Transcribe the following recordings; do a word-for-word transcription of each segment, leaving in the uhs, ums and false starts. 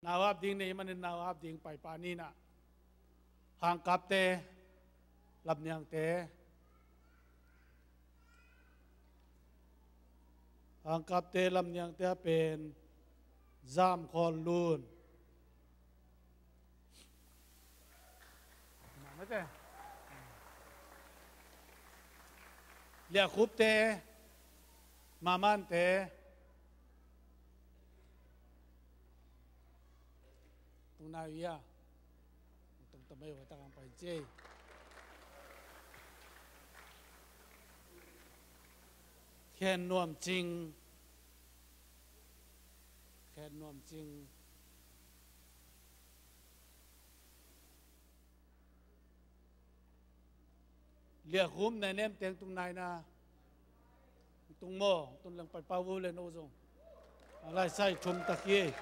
Nau ap ding nei manin nau ap ding pai pa ni na. Hangkapte, lamniangte. Hangkapte, lamniangte a pen Zam Khawl Lun. Liakhupte, Mamante. Tung nai uh ia. Tung ta mai uh a tak ang pai ci ei. Khen Nuam Cing. Khen Nuam Cing. Liakhum nai nem teng tung nai na. Tung maw, tung leng pai pau vo le no zong. A lai sai thum tak hi.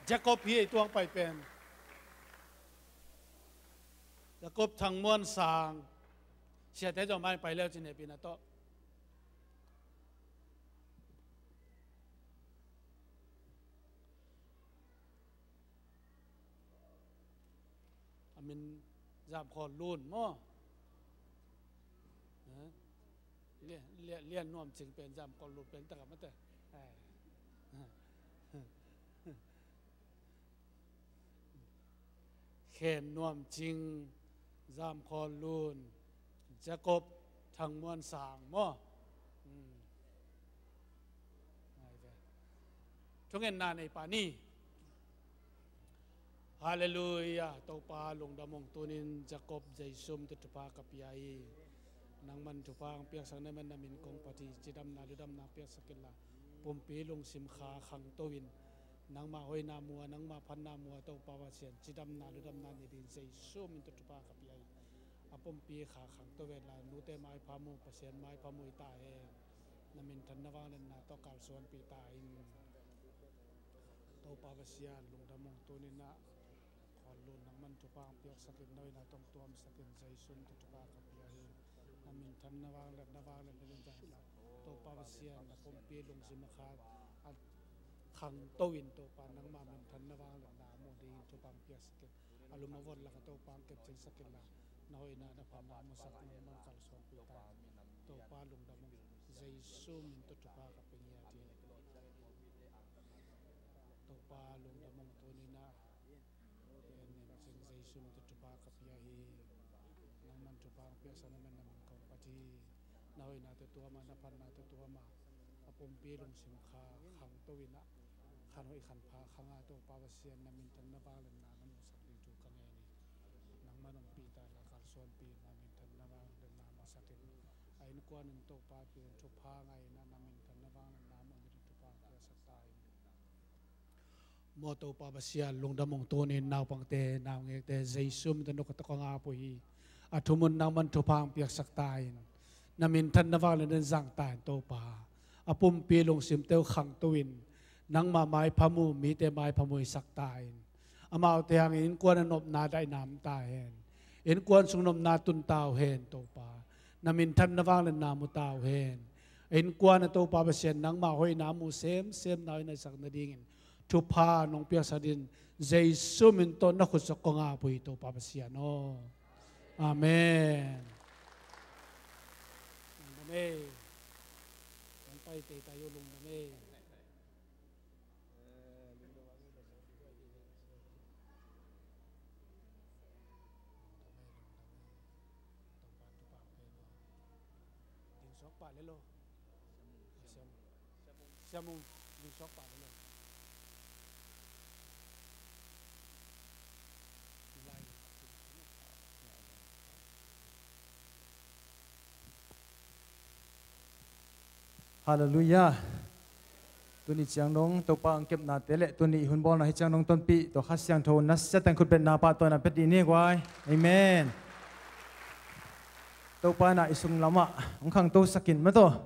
Jacob hi ei tuang pai pen. Jacob Thang Muan Sang. Siate zong mai pai leu ci ne pi na tawh. A min Zam Khawl Lun maw? Eh? Lia, lia, lia Nuam Cing pen Zam Khawl Lun pen tak a mate. Eh. Khen Nuam Cing, Zam Khawl Lun, Jacob Thang Muan Sang maw? Hmm. Ngai ve. Thungetna nei pa ni. Halleluiah. Topa lungdam ung, tunin Jacob Jesu min tawh thupha ka pia hi. Nangman thupha ang piaksak na man na min kong phat hi. Cidamna ludamna piaksak inla, pumpi lungsim kha khangto in, nangma hoihna mu a, nangma phatna mu a, Topa Pasian, cidamna ludamna nei dingin Jesu min tawh thupha ka pia hi. A pumpi kha khangto ve inla, nute maipha mu, Pasian maipha mu hi ta hen. Na minthanna vangliatna tawh kalsuanpih ta in. Topa Pasian lungdam ung, tunin ah Khawl Lun nangman thupha ang piaksak in, na hoihna tawh tuamsak in, Jesu min tawh thupha ka pia hi. Na minthanna vangliatna vangliatna ding zang inla, Topa Pasian, na pumpi lungsim a kha a khangto in, Topa nangma minthanna vangliatna a mu dingin thupha ang piaksak in. A lum a vot lak ah Topa ang kepcingsak inla, na hoihna na phatna musak, nangman kalsuanpih ta in. Topa lungdam ung, Jesu min tawh thupha ka pia hi. Topa lungdam ung, tunin ah Khen Nuam Cing, Jesu min tawh thupha ka pia hi. Nangman thupha ang piaksak na man na min kong phat hi. Na hoihna tawh tuam a, na phatna tawh tuam a, a pumpi lungsim kha khangto in ah, khan hoih khan pha khang a, Topa Pasian, na minthanna vangliatna na musak ding thu ka ngen hi. Nangman ompih ta inla, kalsuanpih in, na minthanna vangliatna musak in. A innkuan in Topa pen thupha ngai in ah, na minthanna vangliatna mu ding thupha ang piaksak ta in. Maw Topa Pasian lungdam ung, tunin naupangte, naungekte Jesu min tawh na khut tawh kong ap uh hi. A thumun nangman thupha ang piaksak ta in. Na minthanna vangliatna zang ta in Topa. A pumpi lungsimte uh khangto in, nangma maipha mu, mite maipha mu hisak ta in. Amaute hangin innkuan a nopna daihna om ta hen. Innkuan sung nopna tun ta uh hen Topa. Na minthanna vangliatna mu ta uh hen. Innkuan ah Topa Pasian nangma hoihna mu semsem na hoihna hisak nadingin thupha nong piaksak dingin Jesu min tawh na khut tawh kong ap uh hi Topa Pasian aw. Amen. Lungdam ei. Nong pai teitei uh lungdam ei. Ding suak pah le lo. Siam, siam, ding suak pah le lo. Halleluiah. Tuni ciang dong Topa ang kepnate le tuni i hun bawlna hi ciang dong tonpih tawh Kha Siangtho nasia teng khutbetna pahtawina pia dih ni guai. Amen. Topa in ah i sung lamah hong khangtosak in maw tawh.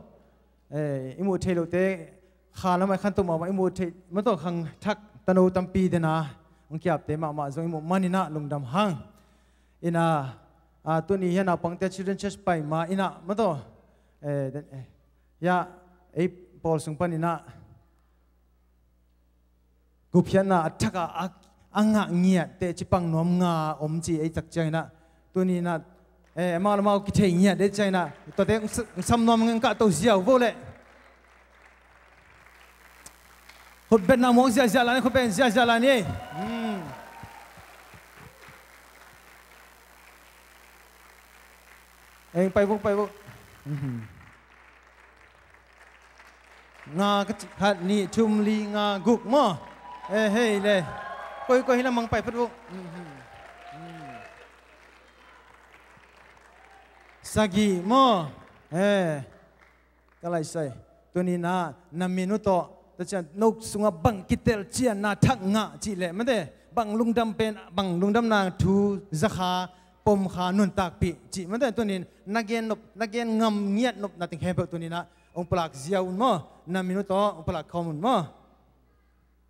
Eh, i muh theih lohte kha lamah i khantoh mahmah i muh theih maw tawh khangthak tano tampi dena hong kiapte mahmah zong i muh manin ah lungdam hang. In ah a, tuni hiah naupangte Children Church pai ma inah mataw, eh, den, eh, hiah ei pawl sung pan inah gupkhiatna a thak a, a, a ngah ngiat teci pang nuam nga om ci ei tak ciang inah tuni inah, eh, amau le amau kithei ngiat dei ciang inah tuate sam nuam ngeng kah to ziau vo leh. Khutbetna muang ziahziah lai ni, khutbet ziahziah lai ni. Hmm. Eng pai vuk, pai vuk. Mhm. Nga ka ci khat, nih, thum, li, nga, guk maw? Eh, hei le. Koi, koi hi lamang pai phat vuk. Mhm. Hmm. Sagih maw? Eh. Ka laisai. Tuni inah na min uh tawh, ta cian, no sungah bang kitelcianna thak ngah cih leh mate, bang lungdam pen, bang lungdamna thu zakha, pomkha, nuntakpih cih mate, tuni in na gen nop, na gen ngam ngiat nopna teng khempeuh tuni inah hong pulak ziau un maw? Na min uh tawh hong pulak khawm un maw?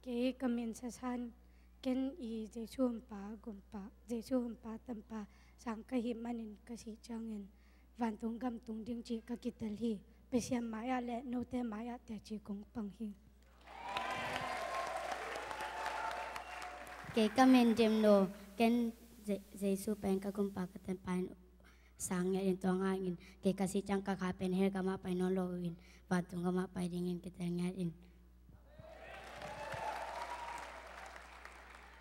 Kei ka min Sasan, ken i Jesu Honpa Gumpa, Jesu Honpa Tanpa sang ka hih manin ka sih ciangin vantung gam tung ding cih ka kitel hi. Pasian mai-ah le note mai-ah teci kong pang hi. Kei ka min Dim No, ken Je-, Jesu pen ka Gumpa ka Tanpa in sang ngiat in, tua hangin kei ka sih ciang ka kha pen hell gamah pai nawn lo in, vantung gamah pai dingin kitel ngiat in.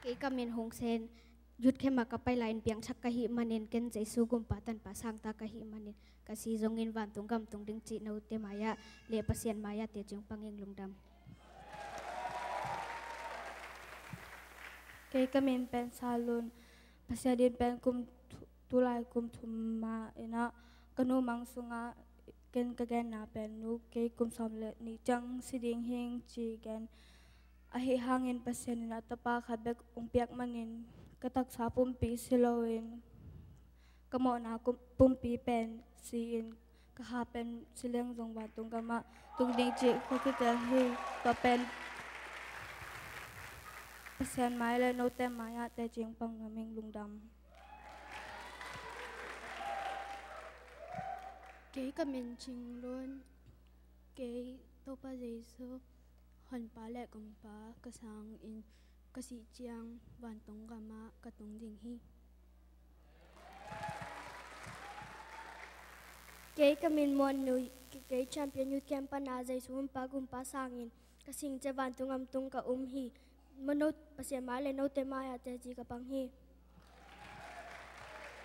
Kei ka min Hong Sen, youth camp ah ka pai lai-in piangthak ka hih manin, ken Jesu Gumpa Tanpa sangta ka hih manin, ka si zongin vantung gam tung ding cih note mai-ah le Pasian mai-ah teci hong pang ing. Lungdam. Kei ka min pen Sa Lun, Pasian in pen kum thu-, tulai kum thum mah inah ka nu mang sungah ken ka genna pen nu kei kum sawm le nih ciang si ding hing ci gen. Ahi hangin Pasian in a tapa khat bek hong piak manin ka taksa pumpi si loin ka mawhna kum-, pumpi pen si-in ka kha pen si leng zong vantung gamah tung ding cih ka kitel hi. Tua pen Pasian mai le note mai-ah teci hong pang nuam ing. Lungdam. Kei ka min Cing Lun, kei Topa Jesu Honpa le Gumpa ka sangin ka sih ciang vantung gamah ka tung ding hi. Kei ka min Muan Nui, kei Champion Youth Camp pana Jesu Honpa Gumpa sangin ka sih ciang vantung gam tung ka um hi. Mano Pasian mai le note mai-ah teci ka pang hi.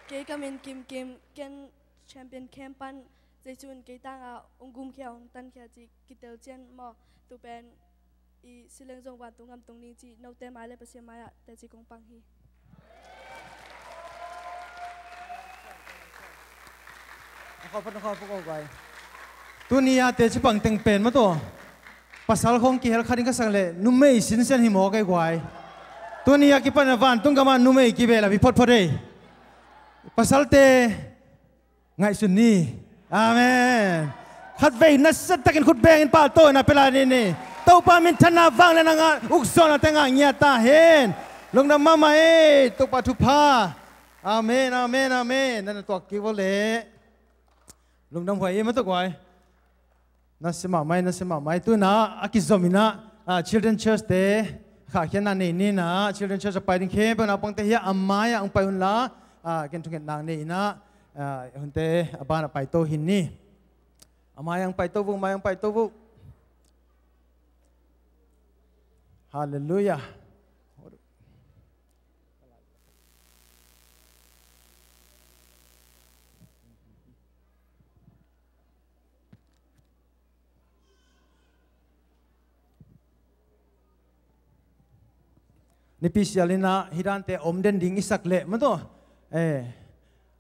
Kei ka min Kim Kim, ken Champion Camp pan Jesu in kei tangah hong gumkhia hong tankhia cih kitel ciang maw, tu pen i si leng zong vantung gam tung ding cih note mai le Pasian mai-ah teci kong pang hi. Tuni a teci pang teng pen mataw, pasal khong kihel khat in ka sak leh numei sinsen hi mawk ei guai. Tuni a kipan a vantung gamah numei kibel a pi photphot ei. Pasalte ngaihsun ni. Amen. Khatvei nasiatakin khut bengin pahtawi na pia lai ni ni. Topa minthanna, vangliatna ngah, ukzawhnate ngah ngiat ta hen. Lungdam mahmah ei, Topa thupha. Amen, amen, amen. Na na tuak kik vo leh. Lungdam huai ei mataw guai. Nasia mahmah ei, nasia mahmah ei. Tu-in ah a kizom in ah, ah, Children Church te khahkhiatna nei ni in ah, Children Church a pai ding khempeuh naupangte hiah a mai-ah hong pai un la, ah, ken thungetna nei in ah, ah, hunte a banah paito hi ni. A mai-ah hong paito vo, mai-ah hong paito vo. Halleluiah. Nipi sial in ah hih dante om den ding i sak leh mataw, eh,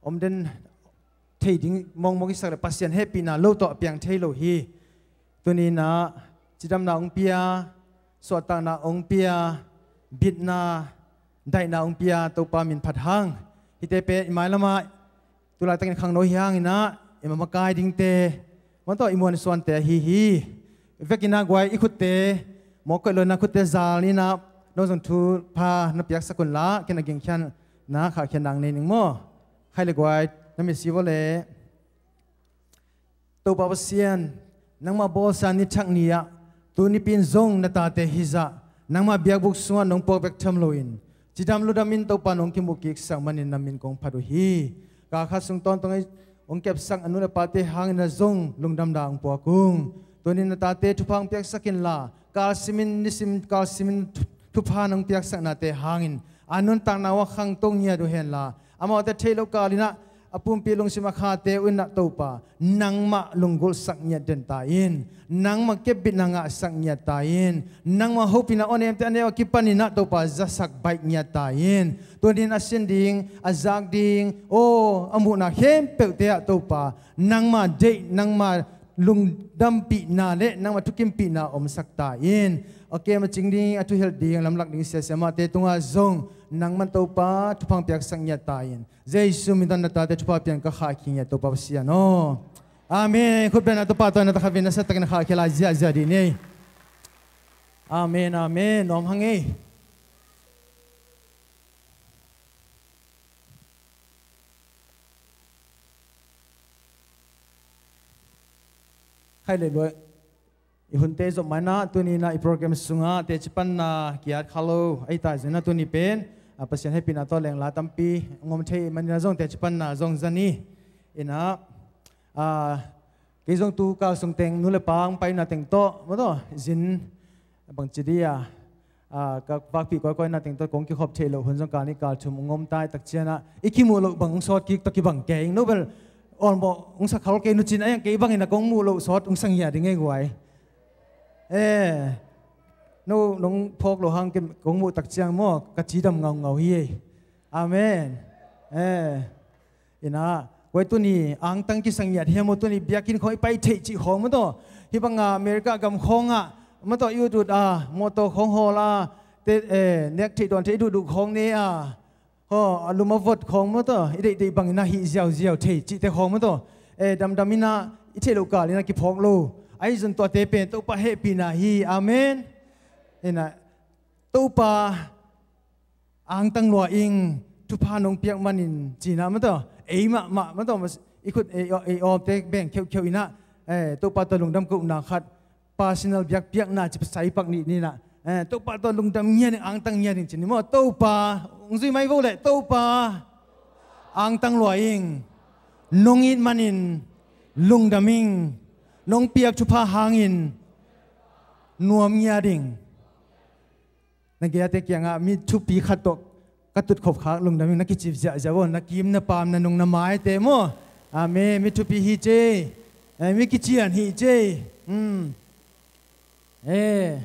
om den thei ding mawngmawng i sak leh Pasian hehpihna lo tawh a piang thei lo hi. Tuni in ah cidamna hong pia, suahtakna hong pia, bitna, daihna hong pia Topa min phat hang. Hihte pen i mailamah tu laitakin khangno hi hangin ah i mamakai dingte, mataw, i muansuante ahi hi. Vekin ah guai, i khutte mawk koih lo in ah khutte zal in ah, no zong thupha na piaksak un la, ken a gingkhiatna khahkhiatna nei ning maw. Khai le guai, na mit si vua le. Topa Pasian, nangmah bawlsa ni thak ni-ah, tu nipin zong na tate hizah, nangmah biakbuk sungah nong puak bek tham loin, cidam ludamin Topa nong kimuh kiksak manin na min kong phat uh hi. Kal khat sung tawntung ei hong kepsak a nu le pate hangin na zong lungdamna hong puak ung. Tunin na tate thupha hong piaksak inla, kalsimin nisim kalsimin thu-, thupha nong piaksaknate hangin a nuntakna uh a khangto ngiat uh henla, amaute theih loh kalinah a pumpi lungsim a khate uh innah Topa, nangmah lunggulhsak ngiat den ta in, nangmah kepbitna ngahsak ngiat ta in, nangmah hopihna aw nemte a neu a kipaninah Topa zasak baih ngiat ta in. Tunin a sin ding, a zak ding, aw a muhna khempeuhte ah Topa, nangmah deih, nangmah lungdampihna le nangmah thukimpihna omsak ta in. A kem a cing ding, a thuhilh ding, a lamlak ding siasia mahte tungah zong nangman Topa thupha hong piaksak ngiat ta in. Jesu min tawh na tate thupha pian ka khahkhia ngiat Topa Pasian aw. Amen. Khutbetna Topa tawh na takhatvei na siatakin na khahkhia lai ziahziah dih ni. Amen, amen. Nuam hang ei. Khai le luai. I hunte zop mainah tuninah i program sungah teci panna kiat khalo ei ta zinah tuni pen, a, Pasian hehpihna tawh lengla tampi ngom thei manina zong teci panna zong zani. Inah, a, kei zong tu kal sung teng nu le pa hong paina teng tawh, maw tawh, zin bangci di a, a, ka vakpih kawikawi na teng tawh kong kikhop theih loh hun zong kal nih kal thum hong om tai tak cianah i kimuh loh bang hong sawt kik tawh kibang kei. No bel awlmawh hong sa khol kei nucin a iang kei bangin a kong muh loh sawt hong sa ngiat ding ei guai. Eh, no nong phawk loh hang kei kong muh tak ciang maw ka cidam ngaungau hi ei. Amen. Eh. Inah, koi tuni angtang kisa ngiat hiam maw, tuni biakinn khawng i pai theih cih khawng maw tawh. Hih banga America gam khawngah maw tawh i ut ut a, mawtaw khawng hawl a, te, eh, nek theih dawn theih duhduh khawng ne a. Haw, a lum a vot khawng maw tawh, i deihdeih bangin a hih ziauziau thei cihte khawng maw tawh. Eh, damdam inah, i theih loh kal inah kiphawk lo. Ahi zong tuate pen Topa hehpihna hi. Amen. Inah, Topa angtang lua ing, thupha nong piak manin cinah maw tawh, ei mahmah maw tawh, i khut ei, ei awmte beng kheuhkheuh inah, eh, Topa tawh lungdam kohna khat, personal biakpiakna ci pasai pak nih ninah, eh, Topa tawh lungdam ngiat ing, angtang ngiat ing cin ni maw. Topa, hong zui mai vo leh, Topa angtang lua ing, nong it manin lungdam ing, nong piak thupha hangin nuam ngiat ing. Na geite kiangah mi thupi khat tawh ka tutkhop khak lungdam ing na kicip ziahziah aw, na kim na paam na nung na maite maw. Amen. Mi thupi hi cei. Eh, mi kician hi cei. Hmm. Eh,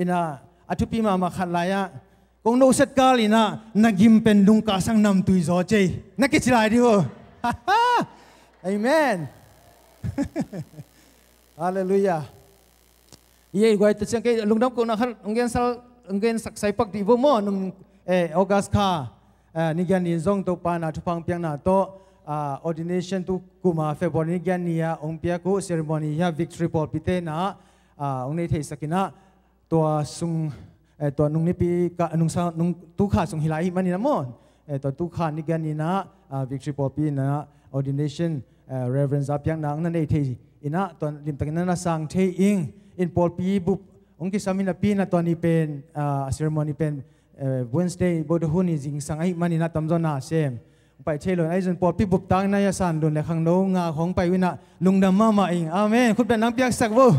inah, a thupi mahmah khat lai-ah kong noset kal inah na gim pen lungkasang namtui zaw cei na kici lai dih aw. Amen. Halleluiah. I ei guai ta ciang kei lungdam kohna khat hong gen sal, hong gen sak sai pak dih vo maw. Nung, eh, August kha, eh, ni giat ni-in zong Topa na thupha hong piakna tawh, ah, ordination tu kuma February ni giat ni-ah hong piak uh ceremony hi-a Victory pawlpite na, ah, hong nei theisak inah tua sung, eh, tua nung nipi ka, nung sa, nung tu kha sung hi lai ahih manin a maw. Eh, tua tu kha ni giat ni-in ah, ah, Victory pawlpi inah ordination, eh, Reverend za piakna hong na nei thei inah tua limtakin na na sang thei ing. In pawlpi bup hong kisam hi napi inah tua ni pen, ah, ceremony pen, eh, Wednesday, Buddha hun ni zingsang ahih manin ah tamzaw na sem. Hong pai thei lo in ahi zong pawlpi bup tang inah a san lun le khangno nga khawng pai uh inah lungdam mahmah ing. Amen. Khut beng nang piaksak vo.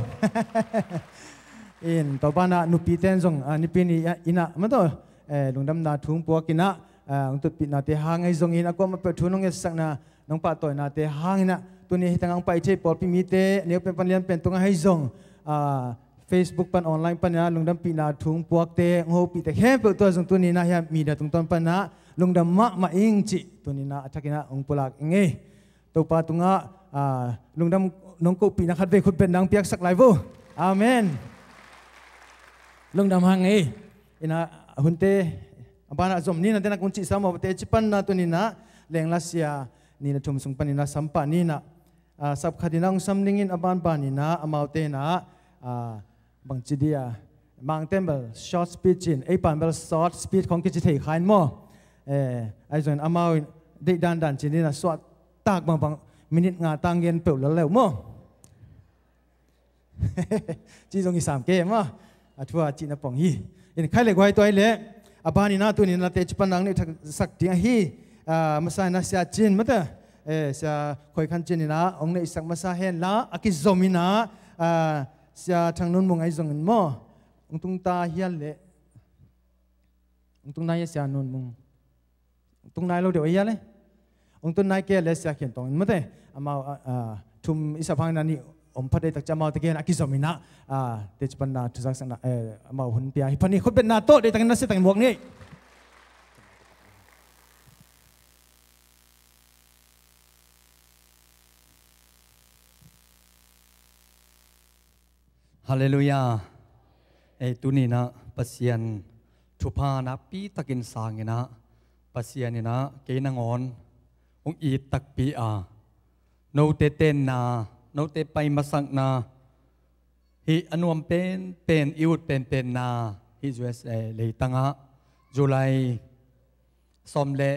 In tua banah nupite in zong, ah, nipi ni inah maw tawh, eh, lungdamna thu hong puak inah, ah, hong tutpihnate hang ahi zongin a kuamah peuh thu nong etsakna nong pahtawinate hang inah tuni hih tangah hong pai thei pawlpi mite neu pen pan lian pen tungah ahi zong, ah, Facebook pan online pan inah lungdampihna thu hong puakte hong hopihte khempeuh tua zong tuni inah hiah media tungtawn pan inah lungdam mahmah ing cih tuni inah a thak inah hong pulak ing ei. Topa tungah, ah, lungdam nong kohpihna khat vei khut beng nang piaksak lai vo. Amen. Lungdam hang ei. Inah hunte a banah zom ni inah denak hong cihsa mawhte cipanna tuni inah lenglasia ni na thum sung pan inah sampah ni inah, ah, sapkhat inah hong sam dingin a banban inah amaute inah, ah, bangci dia, Mangte in bel short speech in, ei pan bel short speech khawng kici thei kha in maw. Eh, ahi zongin amau in deih dandan cin in a suahtak bangbang minit nga tang gen peuh lel leu maw? Ci zong i sam kei maw? A thu a cihna pong hi. In khai le guai tuai le a ban in a tuni in a teci pan nang neih thaksak ding ahi. A, masa in a Sia Cin mate, e, Sia Khoi Khan Cin in a hong neihsak masa hen la a kizom in a, a, Sia Thang Nun Mung ahi zongin maw? Hong tung ta hial le hong tung nai a Sia Nun Mung. Tung nai lo deuh a hia le? Ong tun nai kei le Sia Khian Tawng in mate. Amau, a, a, thum i sap hangin a nih om pha dei tak ciang amau te gen a kizom in a, a, teci pan na thuzaksakna, e, amau hun pia hi pha ni. Khutbetna tawh dei takin na sia takin muak ni. Halleluiah. Ei, tuni in a Pasian thupha nakpi takin sang in a, Pasian in a kei nangawn hong it takpi a, note tenna, note pai masakna, hih a nuam penpen, i ut penpenna, hih U S A leitang ah July sawm le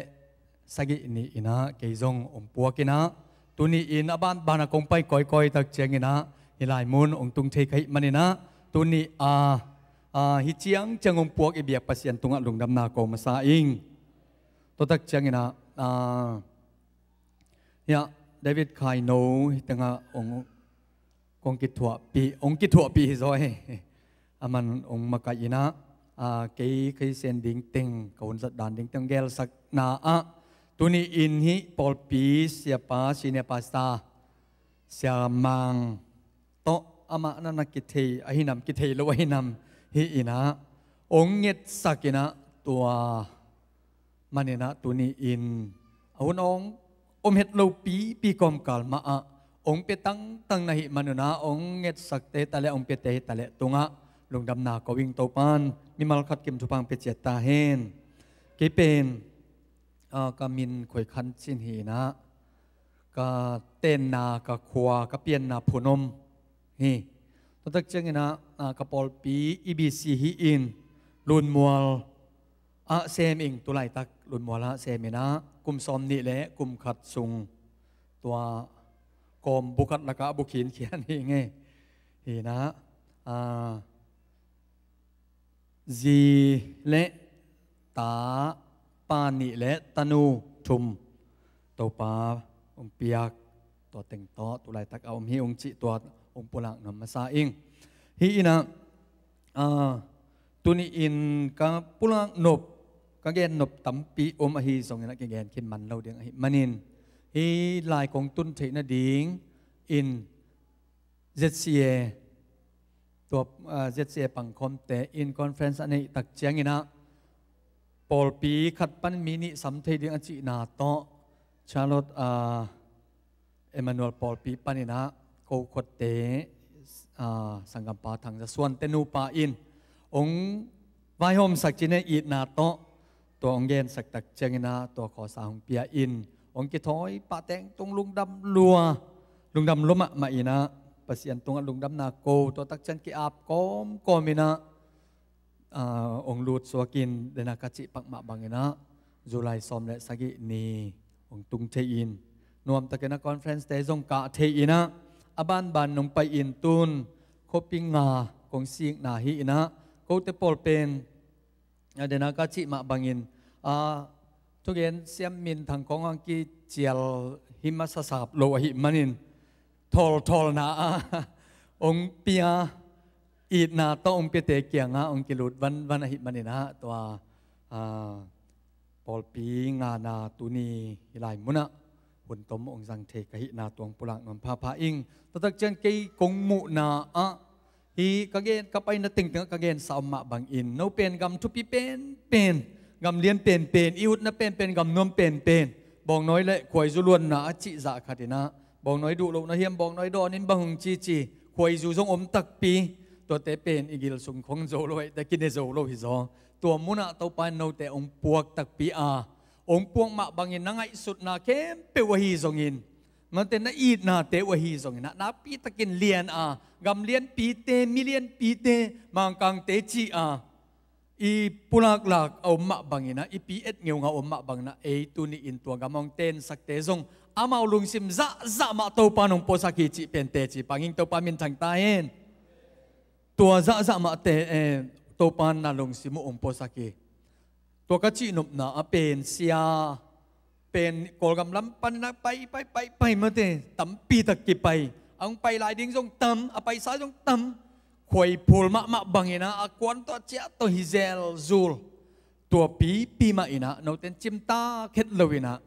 sagih ni in a kei zong ong puak in a, tuni in a banban a kong pai kawikawi tak ciang in a, hih lai mun ong tung thei ka hih man in a, tuni a, a, hih ciangciang ong puak i biak Pasian tungah lungdamna ko masa ing. Tua tak ciang in a, a, hiah David Khaino hih tengah ong kong kithuahpih, ong kithuahpih hi zaw hi. A man ong makaih in a, a, kei, kei sen ding teng, ka hun zat dan ding teng gelsakna ah, tuni in hih pawlpi siapa, senior pastor, Sia Mang tawh amah na na kithei ahi nam, kithei lo ahi nam hi in a, ong ngetsak in a, tua man in a tuni in a hun ong om het lo pipi kawmkal mah ah ong pia tangtang na hih man un a, ong ngetsakte ta le ong piate hi ta le tungah lungdamna ko ing. Topan mimal khat kim thupha ong pia ciat ta hen. Kei pen, a, ka min Khoi Khan Cin hi in a, ka tenna, ka khua, ka pianna Phunom hi. Tua tak ciang in a, a, ka pawlpi E B C hi in, Lunmual ah sem ing, tu laitak Lunmual ah sem in a, kum sawm nih le kum khat sung tua kawm bu khat lakah bu khinkhian hi ing e. Hi in a, a, zi le ta, pa nih le tanu thum Topa ong piak, tua teng tawh tu laitak a om hi ung cih tua ong pulak nuam masa ing. Hi in a, a, tuni in ka pulak nop, ka gen nop tampi om ahi zong in a kigen khin man lo ding ahi man in, hih lai kong tun theih nading in Z C A, tua, a, Z C A pangkhawmte in conference a neih tak ciang in a, pawlpi khat pan mi nih sam thei ding a cihna tawh Charlotte, a, Emmanuel pawlpi pan in a, ko khuatte, a, sanggampa Thang Za Suan te nupa in ong vaihawmsak cin e, itna tawh tua ong gensak tak ciang in a, tua khawsa hong pia in, ong kithawi pah teng tung lungdam lua, lungdam lua mahmah in a, Pasian tungah lungdamna ko, tua tak ciang ki-ap kawmkawm in a, a, ong lut suak in, dena ka cih pak mah bang in a, July sawm le sagih ni ong tung thei in, nuam tak in a conference te zong kah thei in a, a banban nong pai in tun khuapi nga kong sikna hi in a, kote pawl pen, a, dena ka cih mah bang in, a, thugen siam min thang kong ang kicial hi masa sap lo ahi man in, thawlthawlna a ong pia, itna tawh ong piate kiang a ong kilut vanvan ahi man in a, tua, a, pawlpi ngana tuni hih lai mun ah hun tom ong zang thei ka hihna tua ong pulak nuam phapha ing. Tua tak ciang kei kong muhna ah, hih ka gen, ka paina tengteng ah ka gensa om mah bang in, no pen gam thupi penpen, gam lian penpen, i utna penpen, gam nuam penpen, bawngnawi le khuaizu luanna a cih zah khat in a, bawngnawi duh lohna hiam, bawngnawi dawn in bang hong cici, khuaizu zong om takpi, tuate pen i gil sung khong zo lo, ahi ta kine zo lo hi zaw. Tua mun ah Topa in note ong puak takpi a, ong puak mah bang in na ngaihsutna khempeuh ahi zong in, mate na itnate uh ahi zong in a, nakpi takin lian a, gam lianpite, mi lianpite, Mangkangte ci a, i pulaklak a om mah bangin ah, i pi et ngeungau a om mah bangin ah, ei tuni-in tua gam hong tensakte zong amau lungsim zahzah mah Topa in hong puasak hi cih pen teci pangin Topa minthang ta hen. Tua zahzah mahte, eh, Topa in na lungsim uh hong puasak hi. Tua ka cihnopna ah pen sia pen Kawlgam lam panin ah pai, pai, pai, pai mate, tampi tak kipai. A hong pai lai ding zong tam, a paisa zong tam. Khuaiphul mahmah bangin ah, a kuan tawh a ciah tawh hi zelzul. Tua pipi mah in ah, noten cimtak het lo in ah,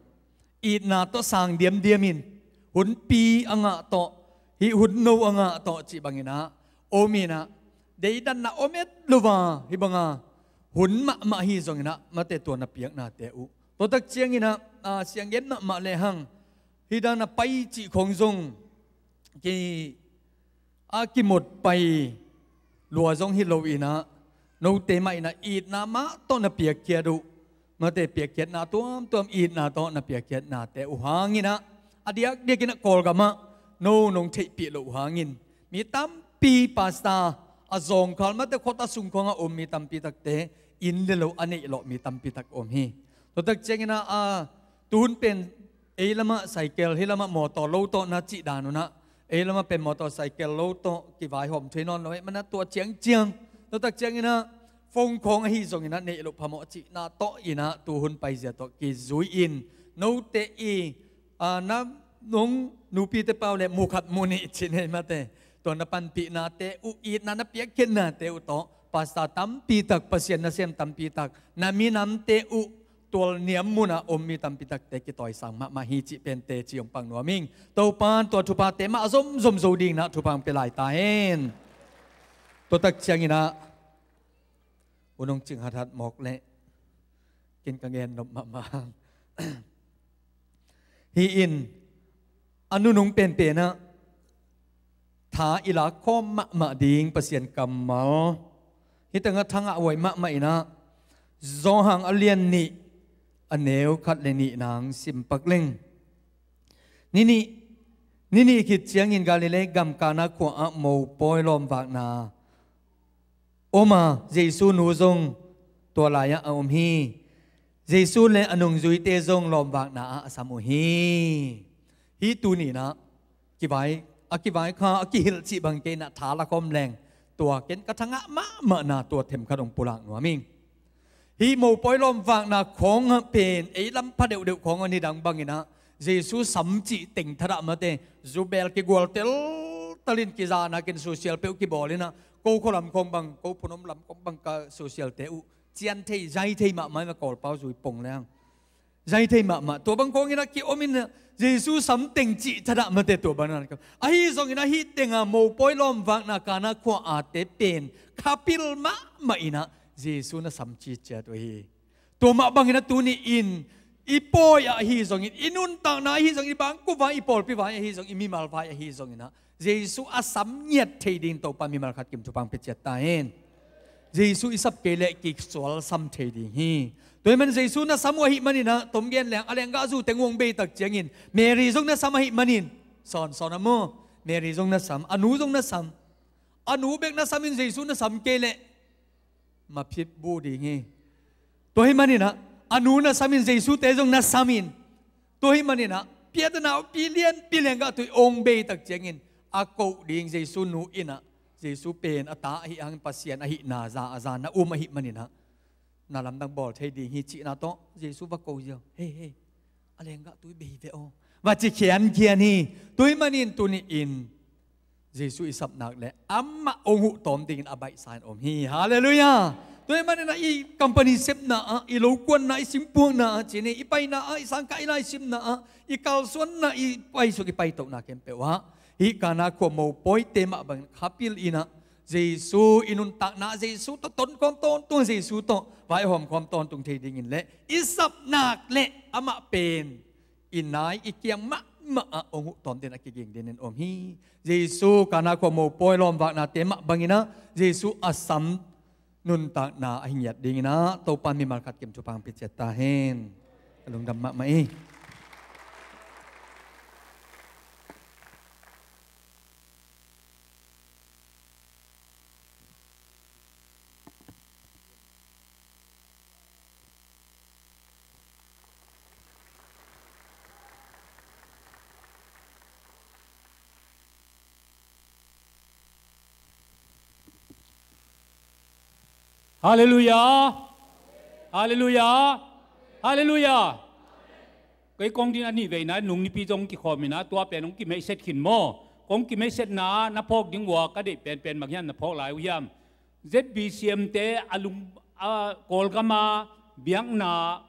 itna tawh sang diamdiam in, hunpi a ngah tawh, hih hun no a ngah tawh cih bangin ah, om in ah, deidanna om et lo a, hih banga, hun mahmah hi zongin ah, mate tua na piaknate uh. Tua tak ciangin ah, ah, siang gen mahmah lehang, hih dan a pai cih khong zong, ki, a kimut pai lua zong hi lo in ah, note mah in ah itna mah tawh na piakkhiat uh, mate piakkhiatna tuamtuam itna tawh na piakkhiatnate uh hangin ah, a diakdiakin ah Kawlgam ah no nong theihpih loh uh hangin, mi tampi pasta a zawngkhal mate khuata sung khawng a om mi tampi takte, inn le lo a neih lawh mi tampi tak om hi. Tua tak ciangin ah, a, tuhun pen ei lamah cycle, hih lamah mawtaw lo tawh na cih dan un ah, ei lamah pen mawtaw cycle lo tawh kivaihawm thei nawn lo ahih man ah tua ciangciang, tua tak ciangin ah phone khawng ahi zongin ah neih loh phamawh cihna tawh in ah tuhun paizia tawh kizui in, note i, a, na nong nupite pau le mu khat mu nih cih nei mate, tua na panpihnate uh, itna na piakkhiatnate uh tawh pasta tampi tak, Pasian nasem tampi tak, na minamte uh tualniam munah om mi tampi takte kitawisang mahmah hi cih pen teci hong pang nuam ing. Topa in tua thuphate mah a zomzom zo dingin ah thupha hong pia lai ta hen. Tua tak ciangin ah u nong cing hathat mawk leh ken ka gen nop mahmah. Hih in a nunung penpen ah tha i lak khawm mahmah ding Pasian kammal, hih tengah thangah huai mahmah in ah, Johan a lian nih, a neu khat le nih nang sim pak leng. Ni nih, ni nih khit ciangin Galilee gam Kana khua ah mopawi lawmvakna om a, Jesu nu zong tua lai-ah a om hi. Jesu le a nungzuite zong lawmvakna ah a sam uh hi. Hih tuni-in ah kivai, a kivai kha, a kihilh cih bang kei in ah tha la khawm leng, tua ken ka thangah mahmahna tua themkhat hong pulak nuam ing. Hih mopawi lawmvakna khawng ah pen ei lam pha deuhdeuh khawng ah nidang bangin ah Jesu sam cih teng thadah mate, zubel kigual teltal in kizahna ken social peuh kibawl in ah, ko khua lam khawng bang, ko phunom lam khawng bang ka social te uh cian thei, zai thei mahmah in ah Kawlpau zui pong leng. Zai thei mahmah. Tua bang khawng in ah ki-om in ah, Jesu sam teng cih thadah mate tua bang in ah. Ahi zongin ah hih teng ah mopawi lawmvakna Kana khua a te pen khapil mahmah in ah Jesu na sam citciat uh hi. Tua mah bangin ah tuni-in i pawi ah ahi zongin, i nuntakna ahi zongin, i bangkua vai, i pawlpi vai ahi zongin, i mimal vai ahi zongin ah Jesu a sam ngiat thei ding Topa mimal khat kim thupha hong pia ciat ta hen. Jesu i sap kei leh kisual sam thei ding hi. Tua ahih man Jesu na sam uh ahih manin ah, tom gen leng, a lenggah zu teng uh hong bei tak ciangin Mary zong na sam ahih manin, sawnsawn a maw, Mary zong na sam, a nu zong na sam. A nu bek na sam in Jesu na sam kei leh ma phit bu ding hi. Tua ahih manin ah, a nu na sam in Jesu te zong na sam in. Tua ahih manin ah, Peter naupi lianpi lenggah tui hong bei tak ciangin a koh ding Jesu nu in ah, Jesu pen a ta ahih hangin Pasian ahihna za a za na um ahih manin ah, na lamdang bawl thei ding hi cihna tawh Jesu va ko ziau. Hei, hei, a lenggah tui bei ve aw, va ci khiankhian hi. Tua ahih manin tuni-in Jesu i sap nak leh amah hong huh tawm dingin a baihsa in om hi. Halleluiah. Tua ahih manin ah i company sepna ah, i lokuanna, i simpuakna ah, cih ni, i paina ah, i sangkah i laisimna ah, i kalsuanna, i paisuk i paitohna khempeuh ah, hih Kana khua mopawite mah bangin khapil in ah, Jesu i nuntakna, Jesu tawh tonkhawm tawntung, Jesu tawh vaihawm khawm tawntung thei dingin leh i sap nak leh amah pen i nai, i kiang mahmah ah hong huh tawm dingin a kiging dingin om hi. Jesu Kana khua mopawi lawmvaknate mah bangin ah Jesu a sam nuntakna a hi ngiat dingin ah Topa mimal khat kim thupha hong pia ciat ta hen. Ka lungdam mahmah hi. Halleluiah. Halleluiah. Halleluiah. Kei kong din a nih veina nung nipi zong kikhawm ina, tua pen hong kimeiset khin maw? Kong kimeisetna na phawk ding uh a ka deih penpen bang hiam na phawk lai uh hiam? Z B C M te a lung, a, Kawlgama biakna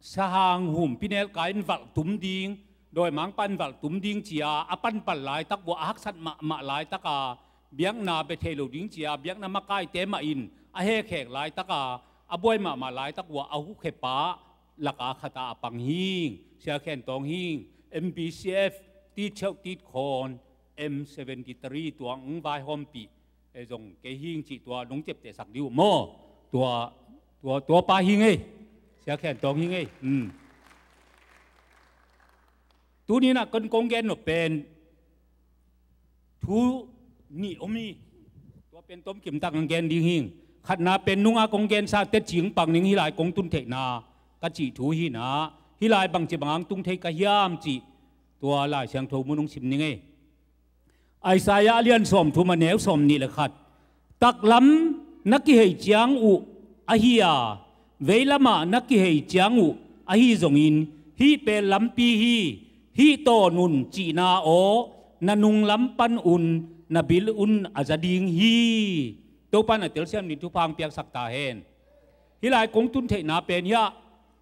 sahang hum pinelkai in valh tum ding, dawimangpa in valh tum ding cia a panpal laitak uh a haksat mahmah laitaka biakna bia thei lo ding cia biakna makaite mah in a hekhek laitaka a buai mahmah laitak uh a hukhepa laka khata a pang hing, Sia Khen Tawng hing, M B C F, Tit Cheuh Tit Khawn, M seventy three tuang vaihawmpih, e zong kei hing cih tua nong ciaptehsak dih uh maw? Tua, tua, tua pa hing ei. Sia Khen Tawng hing ei. Hmm. Tuni inah kong, kong gen nop pen thu nih om hi. Tua pen tomkim tak ang gen ding hing. Khatna pen nunga kong gensa teci pang ning hih lai kong tun theihna ka cih thu hi inah, hih lai bangci bang ang tung thei ka hiam cih tua Lai Siangtho mun hong sim ning ei. Isaiah a lian sawmthum a neu sawmnih le khat. Taklam na kihei ciang uh ahi a, veilamah na kihei ciang uh ahi zongin, hih pen lampi hi, hih tawn un cihna aw na nunglam pan un na bil un a za ding hi. Topa na telsiam ding thupha ang piaksak ta hen. Hih lai kong tun theihna pen hiah,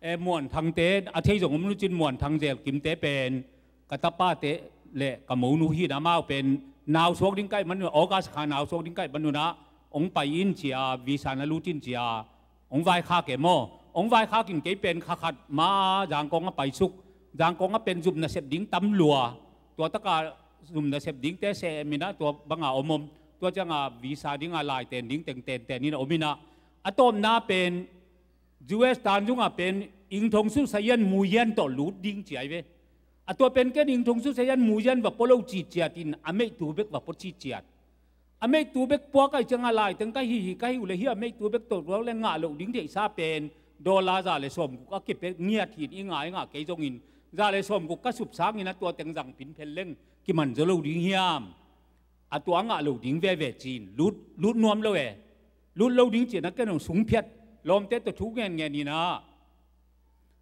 e, Muan Thangte a thei zong om lucin Muan Thang Zel Kimte pen ka tapate le ka monu hi inah amau pen nausuak ding kaih man un, August kha nausuak ding kaih man unah hong pai in cia, visa na lut in cia hong vaikhak e maw? Hong vaikhak in kei pen kha khat ma Zangkong a paisuk. Zangkong a pen zum nasep ding tam lua. Tua taka zum nasep dingte sem inah tua banga om om. Tua cianga visa dinga laiten ding teng tenten in a om inah, a tawpna pen U S tan zungah pen Aung San Suu Kyi in muyan tawh lut ding ci ai ve. A tua pen ken Aung San Suu Kyi in muyan va pua lo ciciat in a meihtu bek va pua ciciat. A meihtu bek pua kai cianga laiteng ka hi hi ka hi uh le hi a meihtu bek tawh ruak le ngah loh ding theihsa pen dollar za le sawmguk a kipek ngiat hi in i ngai ngah kei zongin za le sawmguk ka sup sangin a tua teng zang pin phel leng kiman zaw lo ding hiam? A tua ngah lo ding veve ci-in lut, lut nuam lo e. Lut lo ding ci-in a ken hong sungphiat lawmte tawh thu ngenngen inah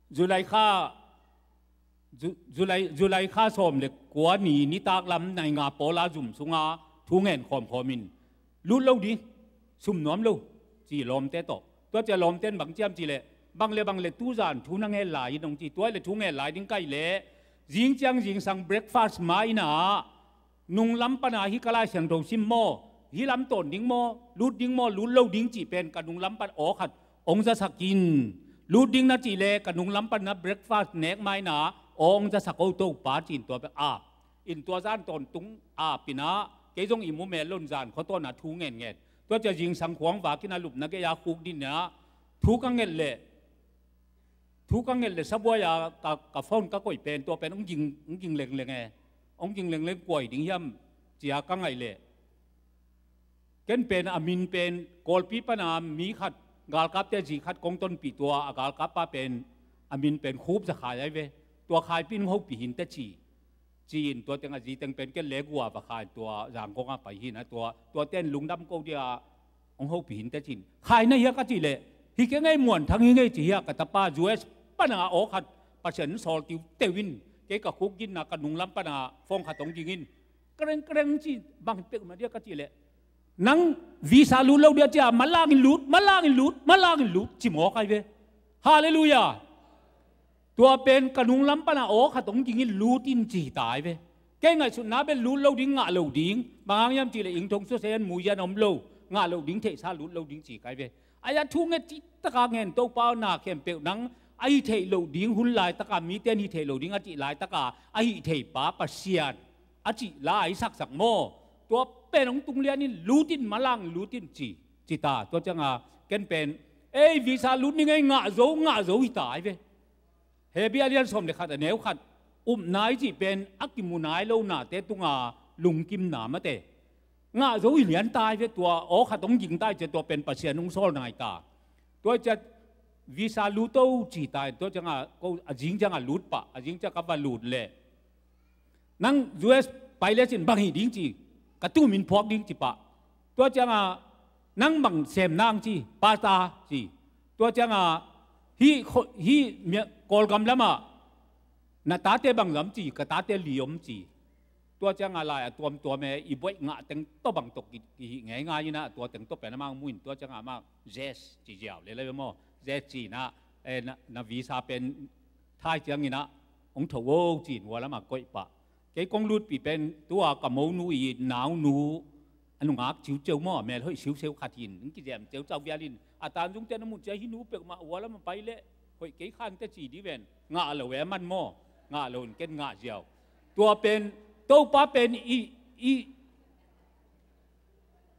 July kha, Ju-, July, July kha sawm le kua ni nitak lam nai nga pawla zum sunga thu ngen khawmkhawm in lut lo ding, sum nuam lo ci lawmte tawh. Tua cia lawmte in bang ciam ci leh, bang le bang le tuzan thu na ngen lai in hong ci. Tua le thu ngen lai ding kaih leh zing ciang zingsang breakfast ma inah nunglam pana hih ka Lai Siangtho sim maw, hih lam tawn ding maw, lut ding maw, lut lo ding cih pen ka nunglam pan aw khat hong zasak in. Lut ding na cih le ka nunglam pana breakfast nek ma inah aw hong zasak o Topa ci-in tua bek a. In tua zan tawntung a pinah kei zong i mu mel lo in zan khua tawnah thu ngenngen. Tua cia zingsang khuang vak inah lupna gei-a khuk ding inah thu ka nget leh thu ka nget le sabuai-a ka, ka phone ka koih pen tua pen hong ging, hong ging lengleng e. Hong ging lengleng kua hi ding hiam cia ka ngaih leh ken pen a min pen Kawlpi pana mi khat galkapte zi khat kong tonpih tua a galkappa pen a min pen Khup Za Khai ai ve. Tua Khaipin hong hopih hinte ci. Ci-in tua teng a zi teng pen ken le gua va khai tua Zangkong a pai hi inah tua, tua ten lungdam ko dia hong hopih hinte ci-in khai na hia ka cih leh hi kei ngei Muan Thang hi ngei ci hia ka tapa U S pana aw khat Pasian sawl tiuteu in kei ka khuk ginna ka nunglam pana phone khat hong ging in kereng kereng ci bang pek ma dia ka cih leh nang visa lut lo dia cia malangin lut, malangin lut, malangin lut ci mawk ai ve. Halleluiah. Tua pen ka nunglam pana aw khat hong ging in lut in ci hi ta ai ve. Kei ngaihsutna bel lut lo ding ngah lo ding. Bang hang hiam cih leh Aung San Suu Kyi in muyan om lo, ngah lo ding theihsa lut lo ding ci kai ve. Ai a thu nget cihtaka ngen Topa aw na khempeuh nang a hi theih loh ding hun laitaka mite in hi theih loh ding a cih laitaka a hih thei pa Pasian a cih la a i saksak maw? Tua pen hong tung lian in lut in malang lut in ci, ci ta. Tua cianga ken pen ei visa lut ning ei ngah zo, ngah zo hi ta ai ve. Hebru a lian sawm le khat a neu khat upna i cih pen a kimu nai lo nate tunga lungkimna mate. Ngah zo hi lian ta ai ve tua aw khat hong ging ta ai cia tua pen Pasian hong sawl nai ta. Tua cia visa lut o ci ta tua cianga ko a zing cianga lut pah a zing cia ka va lut leh nang U S pai lecin bang hi ding ci, ka tumin phuak ding ci pah. Tua cianga Nang bang sem nang ci, pasta ci. Tua cianga hih kho-, hih mia-, Kawlgam lamah na tate bang zam ci, ka tate li om ci. Tua cianga lai a tuamtuam e, i buaih ngah teng tawh bang tawh ki, kihih ngeingai inah, tua teng tawh pen amah muin, tua cianga amah zes ci ziau le lai maw. Zes ci inah, e, na, na visa pen thai cianginah hong tho o ci-in hua lamah koih pah. Kei kong lutpih pen tua ka monu i naunu a nungak ciuciu maw, a mel hoih siusiu khat hin, in kizem ceucau vialin a tanzungte na mun cia hi nu peuhmah hua lamah pai leh hoih kei khante ci di ven. Ngah lo e man maw, ngah lo in ken ngah ziau. Tua pen Topa pen i, i,